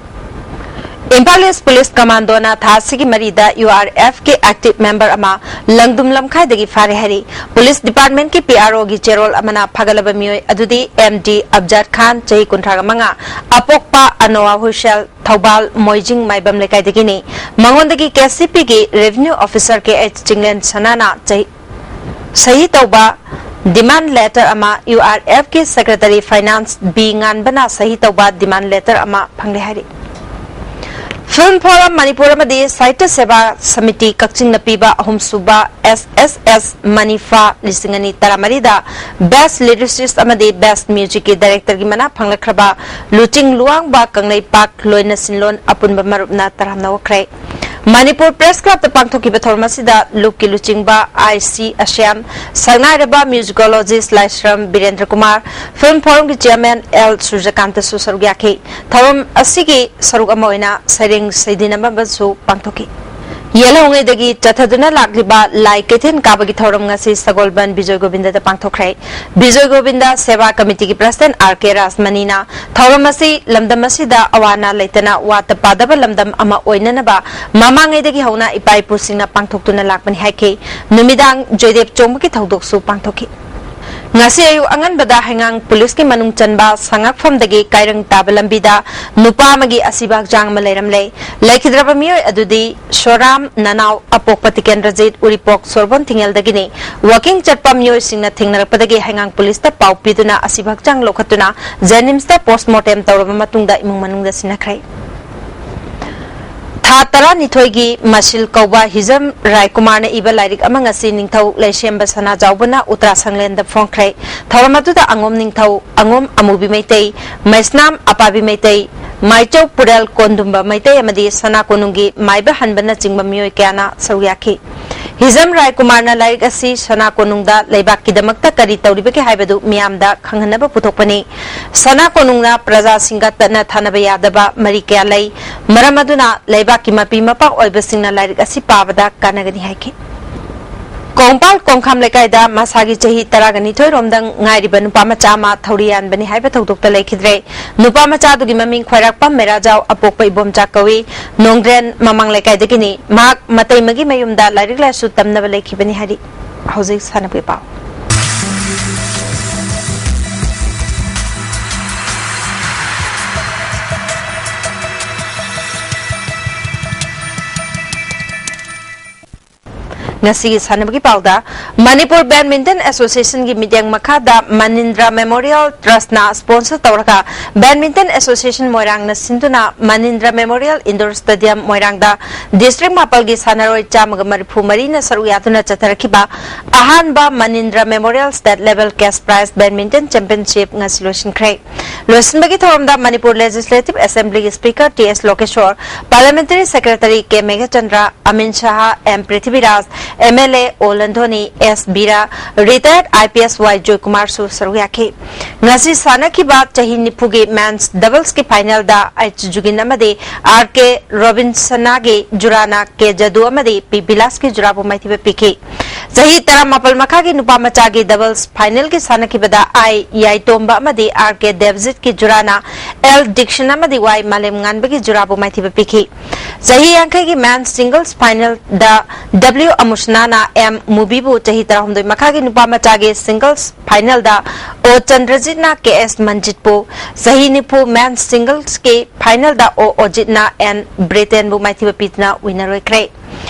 ꯏꯝꯐꯥꯜ ꯏꯁ ꯄꯨꯂꯤꯁ ꯀꯃꯥꯟꯗꯣꯅ ꯊꯥ ꯑꯁꯤꯒꯤ ꯃꯔꯤꯗ ꯌꯨ ꯑꯥꯔ ꯑꯦꯐꯀꯤ ꯑꯦꯛꯇꯤꯚ ꯃꯦꯝꯕꯔ ꯑꯃ ꯂꯪꯗꯨꯝ ꯂꯝꯈꯥꯏꯗꯒꯤ ꯐꯥꯔꯦ ꯍꯥꯏꯔꯤ꯫ ꯄꯨꯂꯤꯁ ꯗꯤꯄꯥꯔꯠꯃꯦꯟꯠꯀꯤ ꯄꯤ ꯑꯥꯔ ꯑꯣꯒꯤ ꯆꯦꯔꯣꯜ ꯑꯃꯅ ꯐꯥꯒꯠꯂꯕ ꯃꯤꯑꯣꯏ ꯑꯗꯨꯗꯤ ꯑꯦꯝ ꯗꯤ ꯑꯕꯖꯥꯗ ꯈꯥꯟ, ꯆꯍꯤ ꯀꯨꯟꯊ꯭ꯔꯥ ꯃꯉꯥ, ꯑꯄꯣꯛꯄ ꯑꯅꯣꯋꯥ ꯍꯨꯏꯁꯦꯜ, ꯊꯧꯕꯥꯜ ꯃꯣꯏꯖꯤꯡ ꯃꯥꯏꯕꯝ ꯂꯩꯀꯥꯏꯗꯒꯤꯅꯤ꯫ ꯃꯉꯣꯟꯗꯒꯤ ꯀꯦ ꯁꯤ ꯄꯤꯒꯤ revenue officer K H Chinglen ꯁꯅꯥꯅ ꯆꯍꯤ ꯁꯍꯤ ꯇꯧꯕ ꯗꯤꯃꯥꯟ ꯂꯦꯇꯔ ꯑꯃ, ꯌꯨ ꯑꯥꯔ ꯑꯦꯐꯀꯤ ꯁꯦꯀ꯭ꯔꯦꯇꯔꯤ ꯐꯥꯏꯅꯥꯟꯁ ꯕꯤ ꯉꯥꯟꯕꯅ ꯁꯍꯤ ꯇꯧꯕ ꯗꯤꯃꯥꯟ ꯂꯦꯇꯔ ꯑꯃ ꯐꯪꯂꯦ ꯍꯥꯏꯔꯤ꯫ Film Forum ꯃꯅꯤꯄꯨꯔ ꯑꯃꯗꯤ ꯁꯥꯍꯤꯇ꯭ꯌ ꯁꯦꯕꯥ ꯁꯃꯤꯇꯤ ꯀꯛꯆꯤꯡꯅ ꯄꯤꯕ ꯑꯍꯨꯝꯁꯨꯕ S S S ꯃꯅꯤꯐꯥ ꯂꯤꯁꯤꯡ ꯑꯅꯤ ꯇꯔꯥꯃꯔꯤꯗ Best Lyricist ꯑꯃꯗꯤ Best Musicꯀꯤ Directorꯒꯤ ꯃꯅꯥ ꯐꯪꯂꯛꯈ꯭ꯔꯕ ꯂꯨꯆꯤꯡ ꯂꯨꯋꯥꯡꯕ ꯀꯪꯂꯩꯄꯥꯛ ꯂꯣꯏꯅ ꯁꯤꯟꯂꯣꯟ ꯑꯄꯨꯟꯕ ꯃꯔꯨꯞꯅ ꯇꯔꯥꯝꯅ ꯑꯣꯛꯈ꯭ꯔꯦ꯫ ꯃꯅꯤꯄꯨꯔ Press Clubꯇ ꯄꯥꯡꯊꯣꯛꯈꯤꯕ ꯊꯧꯔꯝ ꯑꯁꯤꯗ ꯂꯨꯞꯀꯤ ꯂꯨꯆꯤꯡꯕ I C ꯑꯁ꯭ꯌꯥꯝ, ꯁꯛꯅꯥꯏꯔꯕ musicologist ꯂꯥꯏꯁ꯭ꯔꯝ Birendra Kumar, Film Forumꯒꯤ Chairman L ꯁꯨꯔꯖꯀꯥꯟꯇꯁꯨ ꯁꯔꯨꯛ ꯌꯥꯈꯤ꯫ ꯊꯧꯔꯝ ꯑꯁꯤꯒꯤ ꯁꯔꯨꯛ ꯑꯃ ꯑꯣꯏꯅ ꯁꯩꯔꯦꯡ ꯁꯩꯗꯤꯟ ꯑꯃꯁꯨ ꯄꯥꯡꯊꯣꯛꯈꯤ꯫ ꯌꯦꯜꯍꯧꯉꯩꯗꯒꯤ ꯆꯠꯊꯗꯨꯅ ꯂꯥꯛꯂꯤꯕ ꯂꯥꯏ ꯀꯩꯊꯦꯜ ꯀꯥꯕꯒꯤ ꯊꯧꯔꯝ ꯉꯁꯤ ꯁꯒꯣꯜꯕꯟ ꯕꯤꯖꯣꯏ ꯒꯣꯕꯤꯟꯗꯗ ꯄꯥꯡꯊꯣꯛꯈ꯭ꯔꯦ꯫ ꯕꯤꯖꯣꯏ ꯒꯣꯕꯤꯟꯗ ꯁꯦꯕꯥ ꯀꯃꯤꯇꯤꯒꯤ President R K ꯔꯥꯖꯃꯅꯤꯅ ꯊꯧꯔꯝ ꯑꯁꯤ ꯂꯝꯗꯝ ꯑꯁꯤꯗ ꯑꯋꯥ ꯑꯅꯥ ꯂꯩꯇꯅ ꯋꯥꯠꯇ ꯄꯥꯗꯕ ꯂꯝꯗꯝ ꯑꯃ ꯑꯣꯏꯅꯅꯕ ꯃꯃꯥꯡꯉꯩꯗꯒꯤ ꯍꯧꯅ ꯏꯄꯥ ꯏꯄꯨꯁꯤꯡꯅ ꯄꯥꯡꯊꯣꯛꯇꯨꯅ ꯂꯥꯛꯄꯅꯤ ꯍꯥꯏꯈꯤ꯫ ꯅꯨꯃꯤꯗꯥꯡ ꯖꯣꯏꯗꯦꯕ ꯆꯣꯡꯕꯒꯤ ꯊꯧꯗꯣꯛꯁꯨ ꯄꯥꯡꯊꯣꯛꯈꯤ꯫ ꯉꯁꯤ ꯑꯌꯨꯛ ꯑꯉꯟꯕꯗ ꯍꯩꯉꯥꯡ ꯄꯨꯂꯤꯁꯀꯤ ꯃꯅꯨꯡ ꯆꯟꯕ ꯁꯉꯥꯛꯐꯝꯗꯒꯤ ꯀꯥꯏꯔꯪ ꯇꯥꯕ ꯂꯝꯕꯤꯗ ꯅꯨꯄꯥ ꯑꯃꯒꯤ ꯑꯁꯤꯕ ꯍꯛꯆꯥꯡ ꯑꯃ ꯂꯩꯔꯝꯂꯦ꯫ ꯂꯩꯈꯤꯗ꯭ꯔꯕ ꯃꯤꯑꯣꯏ ꯑꯗꯨꯗꯤ ꯁꯣꯔꯥꯝ ꯅꯅꯥꯎ ꯑꯄꯣꯛꯄ ꯇꯤꯀꯦꯟꯗ꯭ꯔꯖꯤꯠ ꯎꯔꯤꯄꯣꯛ ꯁꯣꯔꯕꯣꯟ ꯊꯤꯡꯉꯦꯜꯗꯒꯤꯅꯤ꯫ Walking ꯆꯠꯄ ꯃꯤꯑꯣꯏꯁꯤꯡꯅ ꯊꯦꯡꯅꯔꯛꯄꯗꯒꯤ ꯍꯩꯉꯥꯡ ꯄꯨꯂꯤꯁꯇ ꯄꯥꯎ ꯄꯤꯗꯨꯅ ꯑꯁꯤꯕ ꯍꯛꯆꯥꯡ ꯂꯧꯈꯠꯇꯨꯅ JNIMSꯇ Postmortem ꯇꯧꯔꯕ ꯃꯇꯨꯡꯗ ꯏꯃꯨꯡ ꯃꯅꯨꯡꯗ ꯁꯤꯟꯅꯈ꯭ꯔꯦ꯫ ꯊꯥ ꯇꯔꯥꯅꯤꯊꯣꯏꯒꯤ ꯃꯁꯤꯜ ꯀꯧꯕ ꯍꯤꯖꯝ ꯔꯥꯏꯀꯨꯃꯥꯔꯅ ꯏꯕ ꯂꯥꯏꯔꯤꯛ ꯑꯃ ꯉꯁꯤ ꯅꯤꯡꯊꯧ ꯂꯩꯁꯦꯝꯕ ꯁꯅꯥꯖꯥꯎꯕꯅ ꯎꯇ꯭ꯔꯥ ꯁꯪꯂꯦꯟꯗ ꯐꯣꯡꯈ꯭ꯔꯦ꯫ ꯊꯧꯔꯝ ꯑꯗꯨꯗ ꯑꯉꯣꯝ ꯅꯤꯡꯊꯧ, ꯑꯉꯣꯝ ꯑꯃꯨꯕꯤ ꯃꯩꯇꯩ, ꯃꯩꯁꯅꯥꯝ ꯑꯄꯥꯕꯤ ꯃꯩꯇꯩ, ꯃꯥꯏꯆꯧ ꯄꯨꯔꯦꯜ ꯀꯣꯟꯗꯨꯝꯕ ꯃꯩꯇꯩ ꯑꯃꯗꯤ ꯁꯅꯥ ꯀꯣꯅꯨꯡꯒꯤ ꯃꯥꯏꯕ ꯍꯟꯕꯅꯆꯤꯡꯕ ꯃꯤꯑꯣꯏ ꯀꯌꯥꯅ ꯁꯔꯨꯛ ꯌꯥꯈꯤ꯫ ꯍꯤꯖꯝ ꯔꯥꯏꯀꯨꯃꯥꯔꯅ ꯂꯥꯏꯔꯤꯛ ꯑꯁꯤ ꯁꯅꯥ ꯀꯣꯅꯨꯡꯗ ꯂꯩꯕꯥꯛꯀꯤꯗꯃꯛꯇ ꯀꯔꯤ ꯇꯧꯔꯤꯕꯒꯦ ꯍꯥꯏꯕꯗꯨ ꯃꯤꯌꯥꯝꯗ ꯈꯪꯍꯟꯅꯕ ꯄꯨꯊꯣꯛꯄꯅꯤ꯫ ꯁꯅꯥ ꯀꯣꯅꯨꯡꯅ ꯄ꯭ꯔꯖꯥꯁꯤꯡꯒ ꯇꯠꯅ ꯊꯥꯅꯕ ꯌꯥꯗꯕ ꯃꯔꯤ ꯀꯌꯥ ꯂꯩ꯫ ꯃꯔꯝ ꯑꯗꯨꯅ ꯂꯩꯕꯥꯛꯀꯤ ꯃꯄꯤ ꯃꯄꯥ ꯑꯣꯏꯕꯁꯤꯡꯅ ꯂꯥꯏꯔꯤꯛ ꯑꯁꯤ ꯄꯥꯕꯗ ꯀꯥꯟꯅꯒꯅꯤ ꯍꯥꯏꯈꯤ꯫ ꯀꯣꯡꯄꯥꯜ ꯀꯣꯡꯈꯥꯝ ꯂꯩꯀꯥꯏꯗ ꯃꯁꯥꯒꯤ ꯆꯍꯤ ꯇꯔꯥꯒ ꯅꯤꯊꯣꯏ ꯔꯣꯝꯗꯪ ꯉꯥꯏꯔꯤꯕ ꯅꯨꯄꯥ ꯃꯆꯥ ꯑꯃ ꯊꯧꯔꯤ ꯌꯥꯟꯕꯅꯤ ꯍꯥꯏꯕ ꯊꯧꯗꯣꯛꯇ ꯂꯩꯈꯤꯗ꯭ꯔꯦ꯫ ꯅꯨꯄꯥ ꯃꯆꯥꯗꯨꯒꯤ ꯃꯃꯤꯡ ꯈ꯭ꯋꯥꯏꯔꯥꯛꯄꯝ ꯃꯦꯔꯥꯖꯥꯎ ꯑꯄꯣꯛꯄ ꯏꯕꯣꯝꯆꯥ ꯀꯧꯏ꯫ ꯅꯣꯡꯗ꯭ꯔꯦꯟ ꯃꯃꯥꯡ ꯂꯩꯀꯥꯏꯗꯒꯤꯅꯤ꯫ ꯃꯍꯥꯛ ꯃꯇꯩꯃꯒꯤ ꯃꯌꯨꯝꯗ ꯂꯥꯏꯔꯤꯛ ꯂꯥꯏꯁꯨ ꯇꯝꯅꯕ ꯂꯩꯈꯤꯕꯅꯤ ꯍꯥꯏꯔꯤ꯫ ꯍꯧꯖꯤꯛ ꯁꯥꯟꯅꯕꯒꯤ ꯄꯥꯎ꯫ ꯉꯁꯤꯒꯤ ꯁꯥꯟꯅꯕꯒꯤ ꯄꯥꯎꯗ, ꯃꯅꯤꯄꯨꯔ ꯕꯦꯗꯃꯤꯟꯇꯟ ꯑꯦꯁꯣꯁꯤꯌꯦꯁꯟꯒꯤ ꯃꯤꯠꯌꯦꯡ ꯃꯈꯥꯗ ꯃꯅꯤꯟꯗ꯭ꯔ ꯃꯦꯃꯣꯔꯤꯌꯦꯜ ꯇ꯭ꯔꯁꯅ ꯁ꯭ꯄꯣꯟꯁꯔ ꯇꯧꯔꯒ ꯕꯦꯗꯃꯤꯟꯇꯟ ꯑꯦꯁꯣꯁꯤꯌꯦꯁꯟ ꯃꯣꯏꯔꯥꯡꯅ ꯁꯤꯟꯗꯨꯅ ꯃꯅꯤꯟꯗ꯭ꯔ ꯃꯦꯃꯣꯔꯤꯌꯦꯜ ꯏꯟꯗꯣꯔ ꯁ꯭ꯇꯦꯗꯤꯌꯝ ꯃꯣꯏꯔꯥꯡꯗ ꯗꯤꯁꯇ꯭ꯔꯤꯛ ꯃꯥꯄꯜꯒꯤ ꯁꯥꯟꯅꯔꯣꯏ ꯆꯥꯝꯃꯒ ꯃꯔꯤꯐꯨ ꯃꯔꯤꯅ ꯁꯔꯨꯛ ꯌꯥꯗꯨꯅ ꯆꯠꯊꯔꯛꯈꯤꯕ ꯑꯍꯥꯟꯕ Manindra memorial state level cash prize badminton championship ꯉꯁꯤ ꯂꯣꯏꯁꯤꯟꯈ꯭ꯔꯦ꯫ ꯂꯣꯏꯁꯤꯟꯕꯒꯤ ꯊꯧꯔꯝꯗ ꯃꯅꯤꯄꯨꯔ ꯂꯦꯖꯤꯁꯂꯦꯇꯤꯚ ꯑꯦꯁꯦꯝꯕ꯭ꯂꯤꯒꯤ speaker T S Lokeshwar, parliamentary secretary K Meghachandra, ꯑꯃꯤꯟ Saha, M Prithviraj, M L A O Lanthoni, S Vira, ꯔꯤꯇꯥꯌꯔꯗ I P S ꯋꯥꯏ ꯖꯣꯏꯀꯨꯃꯥꯔꯁꯨ ꯁꯔꯨꯛ ꯌꯥꯈꯤ꯫ ꯉꯁꯤ ꯁꯥꯟꯅꯈꯤꯕ ꯆꯍꯤ ꯅꯤꯐꯨꯒꯤ ꯃꯦꯟꯁ ꯗꯕꯜꯁꯀꯤ ꯐꯥꯏꯅꯦꯜꯗ ꯑꯩꯆ ꯖꯨꯒꯤꯟ ꯑꯃꯗꯤ ꯑꯥꯔ ꯀꯦ ꯔꯣꯕꯤꯟꯁꯅꯥꯒꯤ ꯖꯨꯔꯥꯅ ꯀꯦ ꯖꯗꯨ ꯑꯃꯗꯤ ꯄꯤ ꯕꯤꯂꯥꯁꯀꯤ ꯖꯨꯔꯥꯕꯨ ꯃꯥꯏꯊꯤꯕ ꯄꯤꯈꯤ꯫ ꯆꯍꯤ ꯇꯔꯥꯃꯥꯄꯜ ꯃꯈꯥꯒꯤ ꯅꯨꯄꯥ ꯃꯆꯥꯒꯤ ꯗꯕꯜꯁ ꯐꯥꯏꯅꯦꯜꯒꯤ ꯁꯥꯟꯅꯈꯤꯕꯗ ꯑꯥꯏ ꯌꯥꯏꯇꯣꯝꯕ ꯑꯃꯗꯤ ꯑꯥꯔ ꯀꯦ ꯗꯦꯕꯖꯤꯠꯀꯤ ꯖꯨꯔꯥꯅ ꯑꯦꯜ ꯗꯤꯛꯁꯟ ꯑꯃꯗꯤ ꯋꯥꯏ ꯃꯥꯂꯦꯝ ꯉꯥꯟꯕꯒꯤ ꯖꯨꯔꯥꯕꯨ ꯃꯥꯏꯊꯤꯕ ꯄꯤꯈꯤ꯫ ꯆꯍꯤ ꯌꯥꯡꯈꯩꯒꯤ ꯃꯦꯟꯁ ꯁꯤꯡꯒꯜꯁ ꯐꯥꯏꯅꯦꯜꯗ ꯗꯕ꯭ꯂꯤꯎ ꯑꯃꯨꯁꯅꯥꯅ ꯑꯦꯝ ꯃꯨꯕꯤꯕꯨ, ꯆꯍꯤ ꯇꯔꯥꯍꯨꯝꯗꯣꯏ ꯃꯈꯥꯒꯤ ꯅꯨꯄꯥ ꯃꯆꯥꯒꯤ ꯁꯤꯡꯒꯜꯁ ꯐꯥꯏꯅꯦꯜꯗ ꯑꯣ ꯆꯟꯗ꯭ꯔꯖꯤꯠꯅ ꯀꯦ ꯑꯦꯁ ꯃꯟꯖꯤꯠꯄꯨ, ꯆꯍꯤ ꯅꯤꯐꯨ ꯃꯦꯟꯁ ꯁꯤꯡꯒꯜꯁꯀꯤ ꯐꯥꯏꯅꯦꯜꯗ ꯑꯣ ꯑꯣꯖꯤꯠꯅ ꯑꯦꯟ ꯕ꯭ꯔꯤꯇꯦꯟꯕꯨ ꯃꯥꯏꯊꯤꯕ ꯄꯤꯗꯨꯅ ꯋꯤꯟꯅꯔ ꯑꯣꯏꯈ꯭ꯔꯦ꯫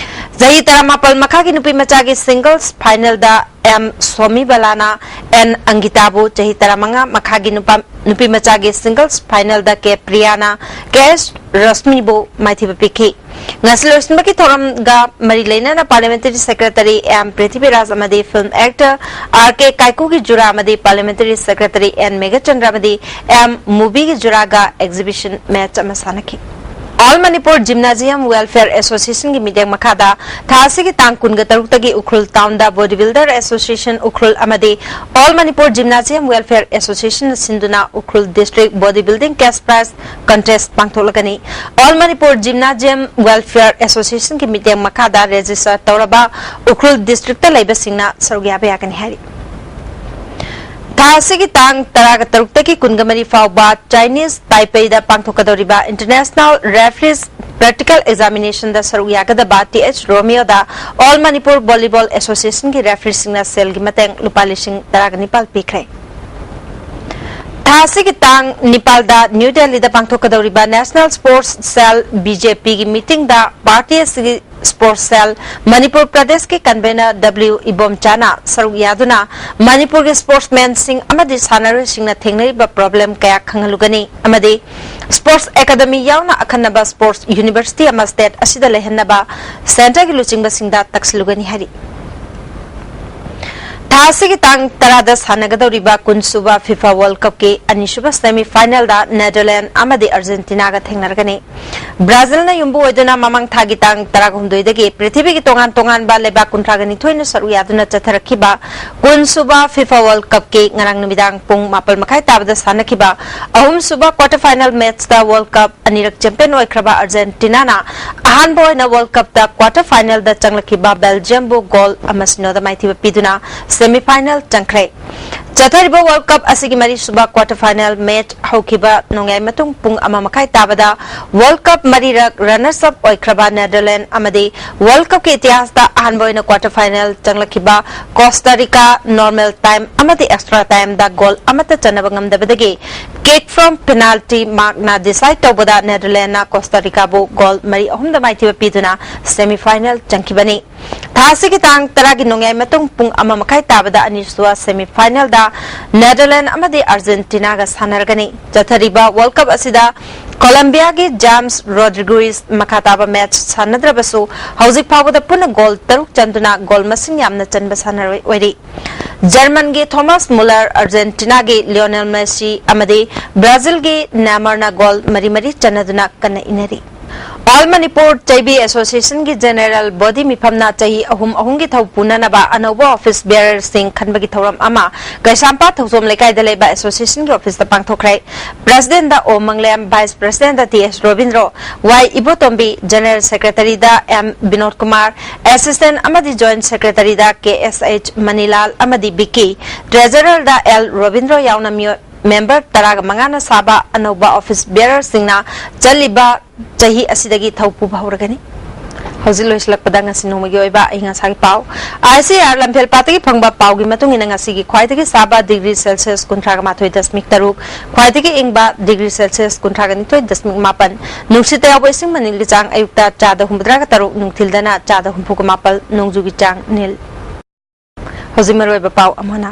ꯆꯍꯤ ꯇꯔꯥꯃꯥꯄꯜ ꯃꯈꯥꯒꯤ ꯅꯨꯄꯤ ꯃꯆꯥꯒꯤ ꯁꯤꯡꯒꯜꯁ ꯐꯥꯏꯅꯦꯜꯗ ꯑꯦꯝ ꯁꯣꯃꯤ ꯕꯂꯥꯅ ꯑꯦꯟ ꯑꯪꯒꯤꯇꯥꯕꯨ, ꯆꯍꯤ ꯇꯔꯥꯃꯉꯥ ꯃꯈꯥꯒꯤ ꯅꯨꯄꯥ, ꯅꯨꯄꯤ ꯃꯆꯥꯒꯤ ꯁꯤꯡꯒꯜꯁ ꯐꯥꯏꯅꯦꯜꯗ ꯀꯦ ꯄ꯭ꯔꯤꯌꯥꯅ ꯀꯦ ꯑꯦꯁ ꯔꯁꯃꯤꯕꯨ ꯃꯥꯏꯊꯤꯕ ꯄꯤꯈꯤ꯫ ꯉꯁꯤ ꯂꯣꯏꯁꯤꯟꯕꯒꯤ ꯊꯧꯔꯝꯒ ꯃꯔꯤ ꯂꯩꯅꯅ ꯄꯥꯔꯂꯤꯌꯥꯃꯦꯟꯇꯔꯤ ꯁꯦꯀ꯭ꯔꯦꯇꯔꯤ ꯑꯦꯝ ꯄ꯭ꯔꯤꯊꯤꯕꯤꯔꯥꯖ ꯑꯃꯗꯤ ꯐꯤꯜꯝ ꯑꯦꯛꯇꯔ ꯑꯥꯔ ꯀꯦ ꯀꯥꯏꯀꯨꯒꯤ ꯖꯨꯔꯥ ꯑꯃꯗꯤ ꯄꯥꯔꯂꯤꯌꯥꯃꯦꯟꯇꯔꯤ ꯁꯦꯀ꯭ꯔꯦꯇꯔꯤ ꯑꯦꯟ ꯃꯦꯘꯆꯟꯗ꯭ꯔ ꯑꯃꯗꯤ ꯑꯦꯝ ꯃꯨꯕꯤꯒꯤ ꯖꯨꯔꯥꯒ ꯑꯦꯛꯖꯤꯕꯤꯁꯟ ꯃꯦꯆ ꯑꯃ ꯁꯥꯟꯅꯈꯤ꯫ ꯑꯣꯜ ꯃꯅꯤꯄꯨꯔ ꯖꯤꯝꯅꯥꯖꯤꯌꯝ ꯋꯦꯜꯐꯤꯌꯔ ꯑꯦꯁꯣꯁꯤꯌꯦꯁꯟꯒꯤ ꯃꯤꯠꯌꯦꯡ ꯃꯈꯥꯗ ꯊꯥ ꯑꯁꯤꯒꯤ ꯇꯥꯡ ꯀꯨꯟꯒ ꯇꯔꯨꯛꯇꯒꯤ ꯎꯈ꯭ꯔꯨꯜ ꯇꯥꯎꯟꯗ ꯕꯣꯗꯤ ꯕꯤꯜꯗꯔ ꯑꯦꯁꯣꯁꯤꯌꯦꯁꯟ ꯎꯈ꯭ꯔꯨꯜ ꯑꯃꯗꯤ ꯑꯣꯜ ꯃꯅꯤꯄꯨꯔ ꯖꯤꯝꯅꯥꯖꯤꯌꯝ ꯋꯦꯜꯐꯤꯌꯔ ꯑꯦꯁꯣꯁꯤꯌꯦꯁꯟꯅ ꯁꯤꯟꯗꯨꯅ Ukhrul district body building cash prize contest ꯄꯥꯡꯊꯣꯛꯂꯒꯅꯤ꯫ ꯑꯣꯜ ꯃꯅꯤꯄꯨꯔ ꯖꯤꯝꯅꯥꯖꯤꯌꯝ ꯋꯦꯜꯐꯤꯌꯔ ꯑꯦꯁꯣꯁꯤꯌꯦꯁꯟꯒꯤ ꯃꯤꯠꯌꯦꯡ ꯃꯈꯥꯗ ꯔꯦꯖꯤꯁꯇꯔ ꯇꯧꯔꯕ ꯎꯈ꯭ꯔꯨꯜ ꯗꯤꯁꯇ꯭ꯔꯤꯛꯇ ꯂꯩꯕꯁꯤꯡꯅ ꯁꯔꯨꯛ ꯌꯥꯕ ꯌꯥꯒꯅꯤ ꯍꯥꯏꯔꯤ꯫ ꯊꯥ ꯑꯁꯤꯒꯤ ꯇꯥꯡ ꯇꯔꯥꯒ ꯇꯔꯨꯛꯇꯒꯤ ꯀꯨꯟꯒ ꯃꯔꯤ ꯐꯥꯎꯕ ꯆꯥꯏꯅꯤꯁ ꯇꯥꯏꯄꯦꯏꯗ ꯄꯥꯡꯊꯣꯛꯀꯗꯧꯔꯤꯕ ꯏꯟꯇꯔꯅꯦꯁꯅꯦꯜ ꯔꯦꯐ꯭ꯔꯤꯁ ꯄ꯭ꯔꯦꯛꯇꯤꯀꯦꯜ ꯑꯦꯛꯖꯥꯃꯤꯅꯦꯁꯟꯗ ꯁꯔꯨꯛ ꯌꯥꯒꯗꯕ ꯇꯤ ꯑꯦꯆ ꯔꯣꯃꯤꯌꯣꯗ ꯑꯣꯜ ꯃꯅꯤꯄꯨꯔ ꯚꯣꯂꯤꯕꯣꯜ ꯑꯦꯁꯣꯁꯤꯌꯦꯁꯟꯒꯤ ꯔꯦꯐ꯭ꯔꯤꯁꯤꯡꯅ ꯁꯦꯜꯒꯤ ꯃꯇꯦꯡ ꯂꯨꯄꯥ ꯂꯤꯁꯤꯡ ꯇꯔꯥꯒ ꯅꯤꯄꯥꯜ ꯄꯤꯈ꯭ꯔꯦ꯫ ꯊꯥ ꯑꯁꯤꯒꯤ ꯇꯥꯡ ꯅꯤꯄꯥꯜꯗ ꯅ꯭ꯌꯨ ꯗꯦꯜꯂꯤꯗ ꯄꯥꯡꯊꯣꯛꯀꯗꯧꯔꯤꯕ ꯅꯦꯁꯅꯦꯜ ꯁ꯭ꯄꯣꯔꯠꯁ ꯁꯦꯜ, ꯕꯤ ꯖꯦ ꯄꯤꯒꯤ ꯃꯤꯇꯤꯡꯗ ꯄꯥꯔꯇꯤ ꯑꯁꯤꯒꯤ ꯁ꯭ꯄꯣꯔꯠꯁ ꯁꯦꯜ, ꯃꯅꯤꯄꯨꯔ ꯄ꯭ꯔꯗꯦꯁꯀꯤ ꯀꯟꯚꯦꯅꯔ ꯗꯕ꯭ꯂꯤꯎ ꯏꯕꯣꯝꯆꯥꯅ ꯁꯔꯨꯛ ꯌꯥꯗꯨꯅ ꯃꯅꯤꯄꯨꯔꯒꯤ ꯁ꯭ꯄꯣꯔꯠꯁꯃꯦꯟꯁꯤꯡ ꯑꯃꯗꯤ ꯁꯥꯟꯅꯔꯣꯏꯁꯤꯡꯅ ꯊꯦꯡꯅꯔꯤꯕ ꯄ꯭ꯔꯣꯕ꯭ꯂꯦꯝ ꯀꯌꯥ ꯈꯪꯍꯜꯂꯨꯒꯅꯤ ꯑꯃꯗꯤ ꯁ꯭ꯄꯣꯔꯠꯁ ꯑꯦꯀꯥꯗꯃꯤ ꯌꯥꯎꯅ ꯑꯈꯟꯅꯕ ꯁ꯭ꯄꯣꯔꯠꯁ ꯌꯨꯅꯤꯚꯔꯁꯤꯇꯤ ꯑꯃ ꯁ꯭ꯇꯦꯠ ꯑꯁꯤꯗ ꯂꯩꯍꯟꯅꯕ ꯁꯦꯟꯇꯔꯒꯤ ꯂꯨꯆꯤꯡꯕꯁꯤꯡꯗ ꯇꯛꯁꯤꯜꯂꯨꯒꯅꯤ ꯍꯥꯏꯔꯤ꯫ ꯊꯥ ꯑꯁꯤꯒꯤ ꯇꯥꯡ ꯇꯔꯥꯗ ꯁꯥꯟꯅꯒꯗꯧꯔꯤꯕ ꯀꯨꯟ ꯁꯨꯕ ꯐꯤꯐꯥ ꯋꯥꯔꯜꯗ ꯀꯞꯀꯤ ꯑꯅꯤꯁꯨꯕ ꯁꯦꯃꯤ ꯐꯥꯏꯅꯦꯜꯗ ꯅꯦꯗꯔꯂꯦꯟꯗ ꯑꯃꯗꯤ ꯑꯥꯔꯖꯦꯟꯇꯤꯅꯥꯒ ꯊꯦꯡꯅꯔꯒꯅꯤ꯫ ꯕ꯭ꯔꯥꯖꯤꯜꯅ ꯌꯨꯝꯕꯨ ꯑꯣꯏꯗꯨꯅ ꯃꯃꯥꯡ ꯊꯥꯒꯤ ꯇꯥꯡ ꯇꯔꯥꯍꯨꯝꯗꯣꯏꯗꯒꯤ ꯄ꯭ꯔꯤꯊꯤꯕꯤꯒꯤ ꯇꯣꯉꯥꯟ ꯇꯣꯉꯥꯟꯕ ꯂꯩꯕꯥꯛ ꯀꯨꯟꯊ꯭ꯔꯥꯒ ꯅꯤꯊꯣꯏꯅ ꯁꯔꯨꯛ ꯌꯥꯗꯨꯅ ꯆꯠꯊꯔꯛꯈꯤꯕ ꯀꯨꯟ ꯁꯨꯕ ꯐꯤꯐꯥ ꯋꯥꯔꯜꯗ ꯀꯞꯀꯤ ꯉꯔꯥꯡ ꯅꯨꯃꯤꯗꯥꯡ ꯄꯨꯡ ꯃꯥꯄꯜ ꯃꯈꯥꯏ ꯇꯥꯕꯗ ꯁꯥꯟꯅꯈꯤꯕ ꯑꯍꯨꯝ ꯁꯨꯕ ꯀ꯭ꯋꯥꯔꯇꯔ ꯐꯥꯏꯅꯦꯜ ꯃꯦꯆꯇ ꯋꯥꯔꯜꯗ ꯀꯞ ꯑꯅꯤꯔꯛ ꯆꯦꯝꯄꯤꯌꯟ ꯑꯣꯏꯈ꯭ꯔꯕ ꯑꯥꯔꯖꯦꯟꯇꯤꯅꯥꯅ ꯑꯍꯥꯟꯕ ꯑꯣꯏꯅ ꯋꯥꯔꯜꯗ ꯀꯞꯇ ꯀ꯭ꯋꯥꯔꯇꯔ ꯐꯥꯏꯅꯦꯜꯗ ꯆꯪꯂꯛꯈꯤꯕ ꯕꯦꯜꯖꯤꯌꯝꯕꯨ ꯒꯣꯜ ꯑꯃ ꯁꯤꯅꯣꯗ ꯃꯥꯏꯊꯤꯕ ꯄꯤꯗꯨꯅ ꯁꯦꯃꯤ ꯐꯥꯏꯅꯦꯜ ꯆꯪꯈ꯭ꯔꯦ꯫ ꯆꯠꯊꯔꯤꯕ ꯋꯥꯔꯜꯗ ꯀꯞ ꯑꯁꯤꯒꯤ ꯃꯔꯤꯁꯨꯕ ꯀ꯭ꯋꯥꯔꯇꯔ ꯐꯥꯏꯅꯦꯜ ꯃꯦꯆ ꯍꯧꯈꯤꯕ ꯅꯣꯡꯌꯥꯏ ꯃꯇꯨꯡ ꯄꯨꯡ ꯑꯃ ꯃꯈꯥꯏ ꯇꯥꯕꯗ ꯋꯥꯔꯜꯗ ꯀꯞ ꯃꯔꯤꯔꯛ ꯔꯅꯔꯁ ꯑꯞ ꯑꯣꯏꯈ꯭ꯔꯕ ꯅꯦꯗꯔꯂꯦꯟꯗ ꯑꯃꯗꯤ ꯋꯥꯔꯜꯗ ꯀꯞꯀꯤ ꯏꯇꯤꯍꯥꯁꯇ ꯑꯍꯥꯟꯕ ꯑꯣꯏꯅ ꯀ꯭ꯋꯥꯔꯇꯔ ꯐꯥꯏꯅꯦꯜ ꯆꯪꯂꯛꯈꯤꯕ ꯀꯣꯁꯇꯥ ꯔꯤꯀꯥ ꯅꯣꯔꯃꯦꯜ ꯇꯥꯏꯝ ꯑꯃꯗꯤ ꯑꯦꯛꯁꯇ꯭ꯔꯥ ꯇꯥꯏꯝꯗ ꯒꯣꯜ ꯑꯃꯠꯇ ꯆꯟꯅꯕ ꯉꯝꯗꯕꯗꯒꯤ ꯀꯤꯛ ꯐ꯭ꯔꯣꯝ ꯄꯦꯅꯥꯜꯇꯤ ꯃꯥꯔꯛꯅ ꯗꯤꯁꯥꯏꯗ ꯇꯧꯕꯗ ꯅꯦꯗꯔꯂꯦꯟꯗꯅ ꯀꯣꯁꯇꯥ ꯔꯤꯀꯥꯕꯨ ꯒꯣꯜ ꯃꯔꯤ ꯑꯍꯨꯝꯗ ꯃꯥꯏꯊꯤꯕ ꯄꯤꯗꯨꯅ ꯁꯦꯃꯤ ꯐꯥꯏꯅꯦꯜ ꯆꯪꯈꯤꯕꯅꯤ꯫ ꯊꯥ ꯑꯁꯤꯒꯤ ꯇꯥꯡ ꯇꯔꯥꯒꯤ ꯅꯣꯡꯌꯥꯏ ꯃꯇꯨꯡ ꯄꯨꯡ ꯑꯃ ꯃꯈꯥꯏ ꯇꯥꯕꯗ ꯑꯅꯤꯁꯨꯕ ꯁꯦꯃꯤ ꯐꯥꯏꯅꯦꯜꯗ ꯅꯦꯗꯔꯂꯦꯟꯗ ꯑꯃꯗꯤ ꯑꯥꯔꯖꯦꯟꯇꯤꯅꯥꯒ ꯁꯥꯟꯅꯔꯒꯅꯤ꯫ ꯆꯠꯊꯔꯤꯕ ꯋꯥꯔꯜꯗ ꯀꯞ ꯑꯁꯤꯗ ꯀꯣꯂꯝꯕꯤꯌꯥꯒꯤ ꯖꯦꯝꯁ ꯔꯣꯗ꯭ꯔꯤꯒꯨꯏꯁ ꯃꯈꯥ ꯇꯥꯕ ꯃꯦꯆ ꯁꯥꯟꯅꯗ꯭ꯔꯕꯁꯨ ꯍꯧꯖꯤꯛ ꯐꯥꯎꯕꯗ ꯄꯨꯟꯅ ꯒꯣꯜ ꯇꯔꯨꯛ ꯆꯟꯗꯨꯅ ꯒꯣꯜ ꯃꯁꯤꯡ ꯌꯥꯝꯅ ꯆꯟꯕ ꯁꯥꯟꯅꯔꯣꯏ ꯑꯣꯏꯔꯤ꯫ ꯖꯔꯃꯟꯒꯤ ꯊꯣꯃꯥꯁ ꯃꯨꯂꯔ, ꯑꯥꯔꯖꯦꯟꯇꯤꯅꯥꯒꯤ ꯂꯤꯑꯣꯅꯦꯜ ꯃꯦꯁꯤ ꯑꯃꯗꯤ ꯕ꯭ꯔꯥꯖꯤꯜꯒꯤ ꯅꯦꯃꯔꯅ ꯒꯣꯜ ꯃꯔꯤ ꯃꯔꯤ ꯆꯟꯅꯗꯨꯅ ꯀꯟꯅ ꯏꯟꯅꯔꯤ꯫ ꯑꯣꯜ ꯃꯅꯤꯄꯨꯔ ꯆꯩꯕꯤ ꯑꯦꯁꯣꯁꯤꯌꯦꯁꯟꯒꯤ ꯖꯦꯅꯦꯔꯦꯜ ꯕꯣꯗꯤ ꯃꯤꯐꯝꯅ ꯆꯍꯤ ꯑꯍꯨꯝ ꯑꯍꯨꯝꯒꯤ ꯊꯧ ꯄꯨꯅꯅꯕ ꯑꯅꯧꯕ ꯑꯣꯐꯤꯁ ꯕꯤꯌꯔꯁꯤꯡ ꯈꯟꯕꯒꯤ ꯊꯧꯔꯝ ꯑꯃ ꯀꯩꯁꯥꯝꯄꯥꯠ ꯊꯧꯆꯣꯝ ꯂꯩꯀꯥꯏꯗ ꯂꯩꯕ ꯑꯦꯁꯣꯁꯤꯌꯦꯁꯟꯒꯤ ꯑꯣꯐꯤꯁꯇ ꯄꯥꯡꯊꯣꯛꯈ꯭ꯔꯦ꯫ ꯄ꯭ꯔꯁꯤꯗꯦꯟꯗ ꯑꯣ ꯃꯪꯂꯦꯝ, ꯚꯥꯏꯁ ꯄ꯭ꯔꯁꯤꯗꯦꯟꯗ ꯇꯤ ꯑꯦꯁ ꯔꯣꯕꯤꯟꯗ꯭ꯔꯣ, ꯋꯥꯏ ꯏꯕꯣꯇꯣꯝꯕꯤ, general ꯁꯦꯀ꯭ꯔꯦꯇꯔꯤꯗ M Vinod Kumar, assistant ꯑꯃꯗꯤ ꯖꯣꯏꯟ ꯁꯦꯀ꯭ꯔꯦꯇꯔꯤꯗ ꯀꯦ ꯑꯦꯁ ꯑꯩꯆ ꯃꯅꯤꯂꯥꯜ ꯑꯃꯗꯤ ꯕꯤꯀꯤ, ꯇ꯭ꯔꯦꯖꯔꯔꯗ ꯑꯦꯜ ꯔꯣꯕꯤꯟꯗ꯭ꯔꯣ ꯌꯥꯎꯅ ꯃꯤꯑꯣꯏ ꯃꯦꯝꯕꯔ ꯇꯔꯥꯒ ꯃꯉꯥꯅ ꯁꯥꯕ ꯑꯅꯧꯕ ꯑꯣꯐꯤꯁ ꯕꯤꯌꯔꯁꯤꯡꯅ ꯆꯠꯂꯤꯕ ꯆꯍꯤ ꯑꯁꯤꯗꯒꯤ ꯊꯧ ꯄꯨꯕ ꯍꯧꯔꯒꯅꯤ꯫ ꯍꯧꯖꯤꯛ ꯂꯣꯏꯁꯤꯜꯂꯛꯄꯗ ꯉꯁꯤ ꯅꯣꯡꯃꯒꯤ ꯑꯣꯏꯕ ꯑꯏꯪ ꯑꯁꯥꯒꯤ ꯄꯥꯎ꯫ ꯑꯥꯏ ꯁꯤ ꯑꯥꯔ ꯂꯝꯐꯦꯜ ꯄꯥꯠꯇꯒꯤ ꯐꯪꯕ ꯄꯥꯎꯒꯤ ꯃꯇꯨꯡ ꯏꯟꯅ, ꯉꯁꯤꯒꯤ ꯈ꯭ꯋꯥꯏꯗꯒꯤ ꯁꯥꯕ ꯗꯤꯒ꯭ꯔꯤ ꯁꯦꯜꯁꯤꯌꯁ ꯀꯨꯟꯊ꯭ꯔꯥꯒ ꯃꯥꯊꯣꯏ ꯗꯁꯃꯤꯛ ꯇꯔꯨꯛ, ꯈ꯭ꯋꯥꯏꯗꯒꯤ ꯏꯪꯕ ꯗꯤꯒ꯭ꯔꯤ ꯁꯦꯜꯁꯤꯌꯁ ꯀꯨꯟꯊ꯭ꯔꯥꯒ ꯅꯤꯊꯣꯏ ꯗꯁꯃꯤꯛ ꯃꯥꯄꯟ, ꯅꯨꯡꯁꯤꯠꯇ ꯌꯥꯎꯕ ꯏꯁꯤꯡ ꯃꯅꯤꯜꯒꯤ ꯆꯥꯡ ꯑꯌꯨꯛꯇ ꯆꯥꯗ ꯍꯨꯝꯐꯨꯇꯔꯥꯒ ꯇꯔꯨꯛ, ꯅꯨꯡꯊꯤꯜꯗꯅ ꯆꯥꯗ ꯍꯨꯝꯐꯨꯒ ꯃꯥꯄꯜ, ꯅꯣꯡꯖꯨꯒꯤ ꯆꯥꯡ ꯅꯤꯜ꯫ ꯍꯧꯖꯤꯛ ꯃꯔꯨꯑꯣꯏꯕ ꯄꯥꯎ ꯑꯃꯅ,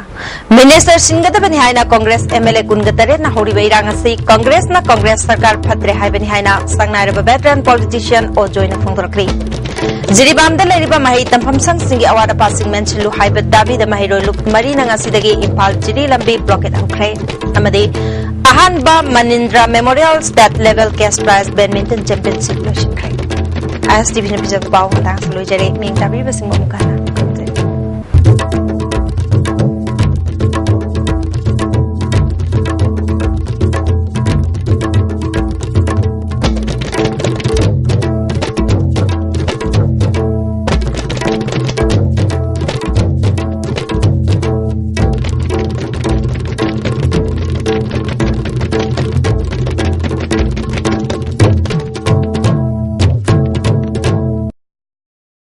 ꯃꯤꯅꯤꯁꯇꯔ ꯁꯤꯟꯒꯗꯕꯅꯤ ꯍꯥꯏꯅ ꯀꯣꯡꯒ꯭ꯔꯦꯁ ꯑꯦꯝ ꯑꯦꯜ ꯑꯦ ꯀꯨꯟꯒ ꯇꯔꯦꯠꯅ ꯍꯧꯔꯤꯕ ꯏꯔꯥꯡ ꯑꯁꯤ ꯀꯣꯡꯒ꯭ꯔꯦꯁꯅ ꯀꯣꯡꯒ꯭ꯔꯦꯁ ꯁꯔꯀꯥꯔ ꯐꯠꯇ꯭ꯔꯦ ꯍꯥꯏꯕꯅꯤ ꯍꯥꯏꯅ ꯁꯛꯅꯥꯏꯔꯕ ꯚꯦꯇꯔꯥꯟ ꯄꯣꯂꯤꯇꯤꯁꯤꯌꯟ ꯑꯣ ꯖꯣꯏꯅ ꯐꯣꯡꯗꯣꯔꯛꯂꯤ꯫ ꯖꯤꯔꯤꯕꯥꯝꯗ ꯂꯩꯔꯤꯕ ꯃꯍꯩ ꯇꯝꯐꯝ ꯁꯪꯁꯤꯡꯒꯤ ꯑꯋꯥꯠ ꯑꯄꯥꯁꯤꯡ ꯃꯦꯟꯁꯤꯜꯂꯨ ꯍꯥꯏꯕ ꯗꯥꯕꯤꯗ ꯃꯍꯩꯔꯣꯏ ꯂꯨꯞ ꯃꯔꯤꯅ ꯉꯁꯤꯗꯒꯤ ꯏꯝꯐꯥꯜ ꯖꯤꯔꯤ ꯂꯝꯕꯤ ꯕ꯭ꯂꯣꯀꯦꯠ ꯍꯧꯈ꯭ꯔꯦ꯫ ꯑꯃꯗꯤ ꯑꯍꯥꯟꯕ Manindra memorial state level cash prize badminton championship ꯂꯣꯏꯁꯤꯟꯈ꯭ꯔꯦ꯫ ꯑꯥꯏ ꯑꯦꯁ ꯇꯤ ꯚꯤꯅ ꯄꯤꯖꯕ ꯄꯥꯎ ꯃꯇꯥꯡꯁꯤꯗ ꯂꯣꯏꯖꯔꯦ꯫ ꯃꯤꯡ ꯇꯥꯕꯤꯕꯁꯤꯡꯕꯨ ꯑꯃꯨꯛ ꯍꯟꯅ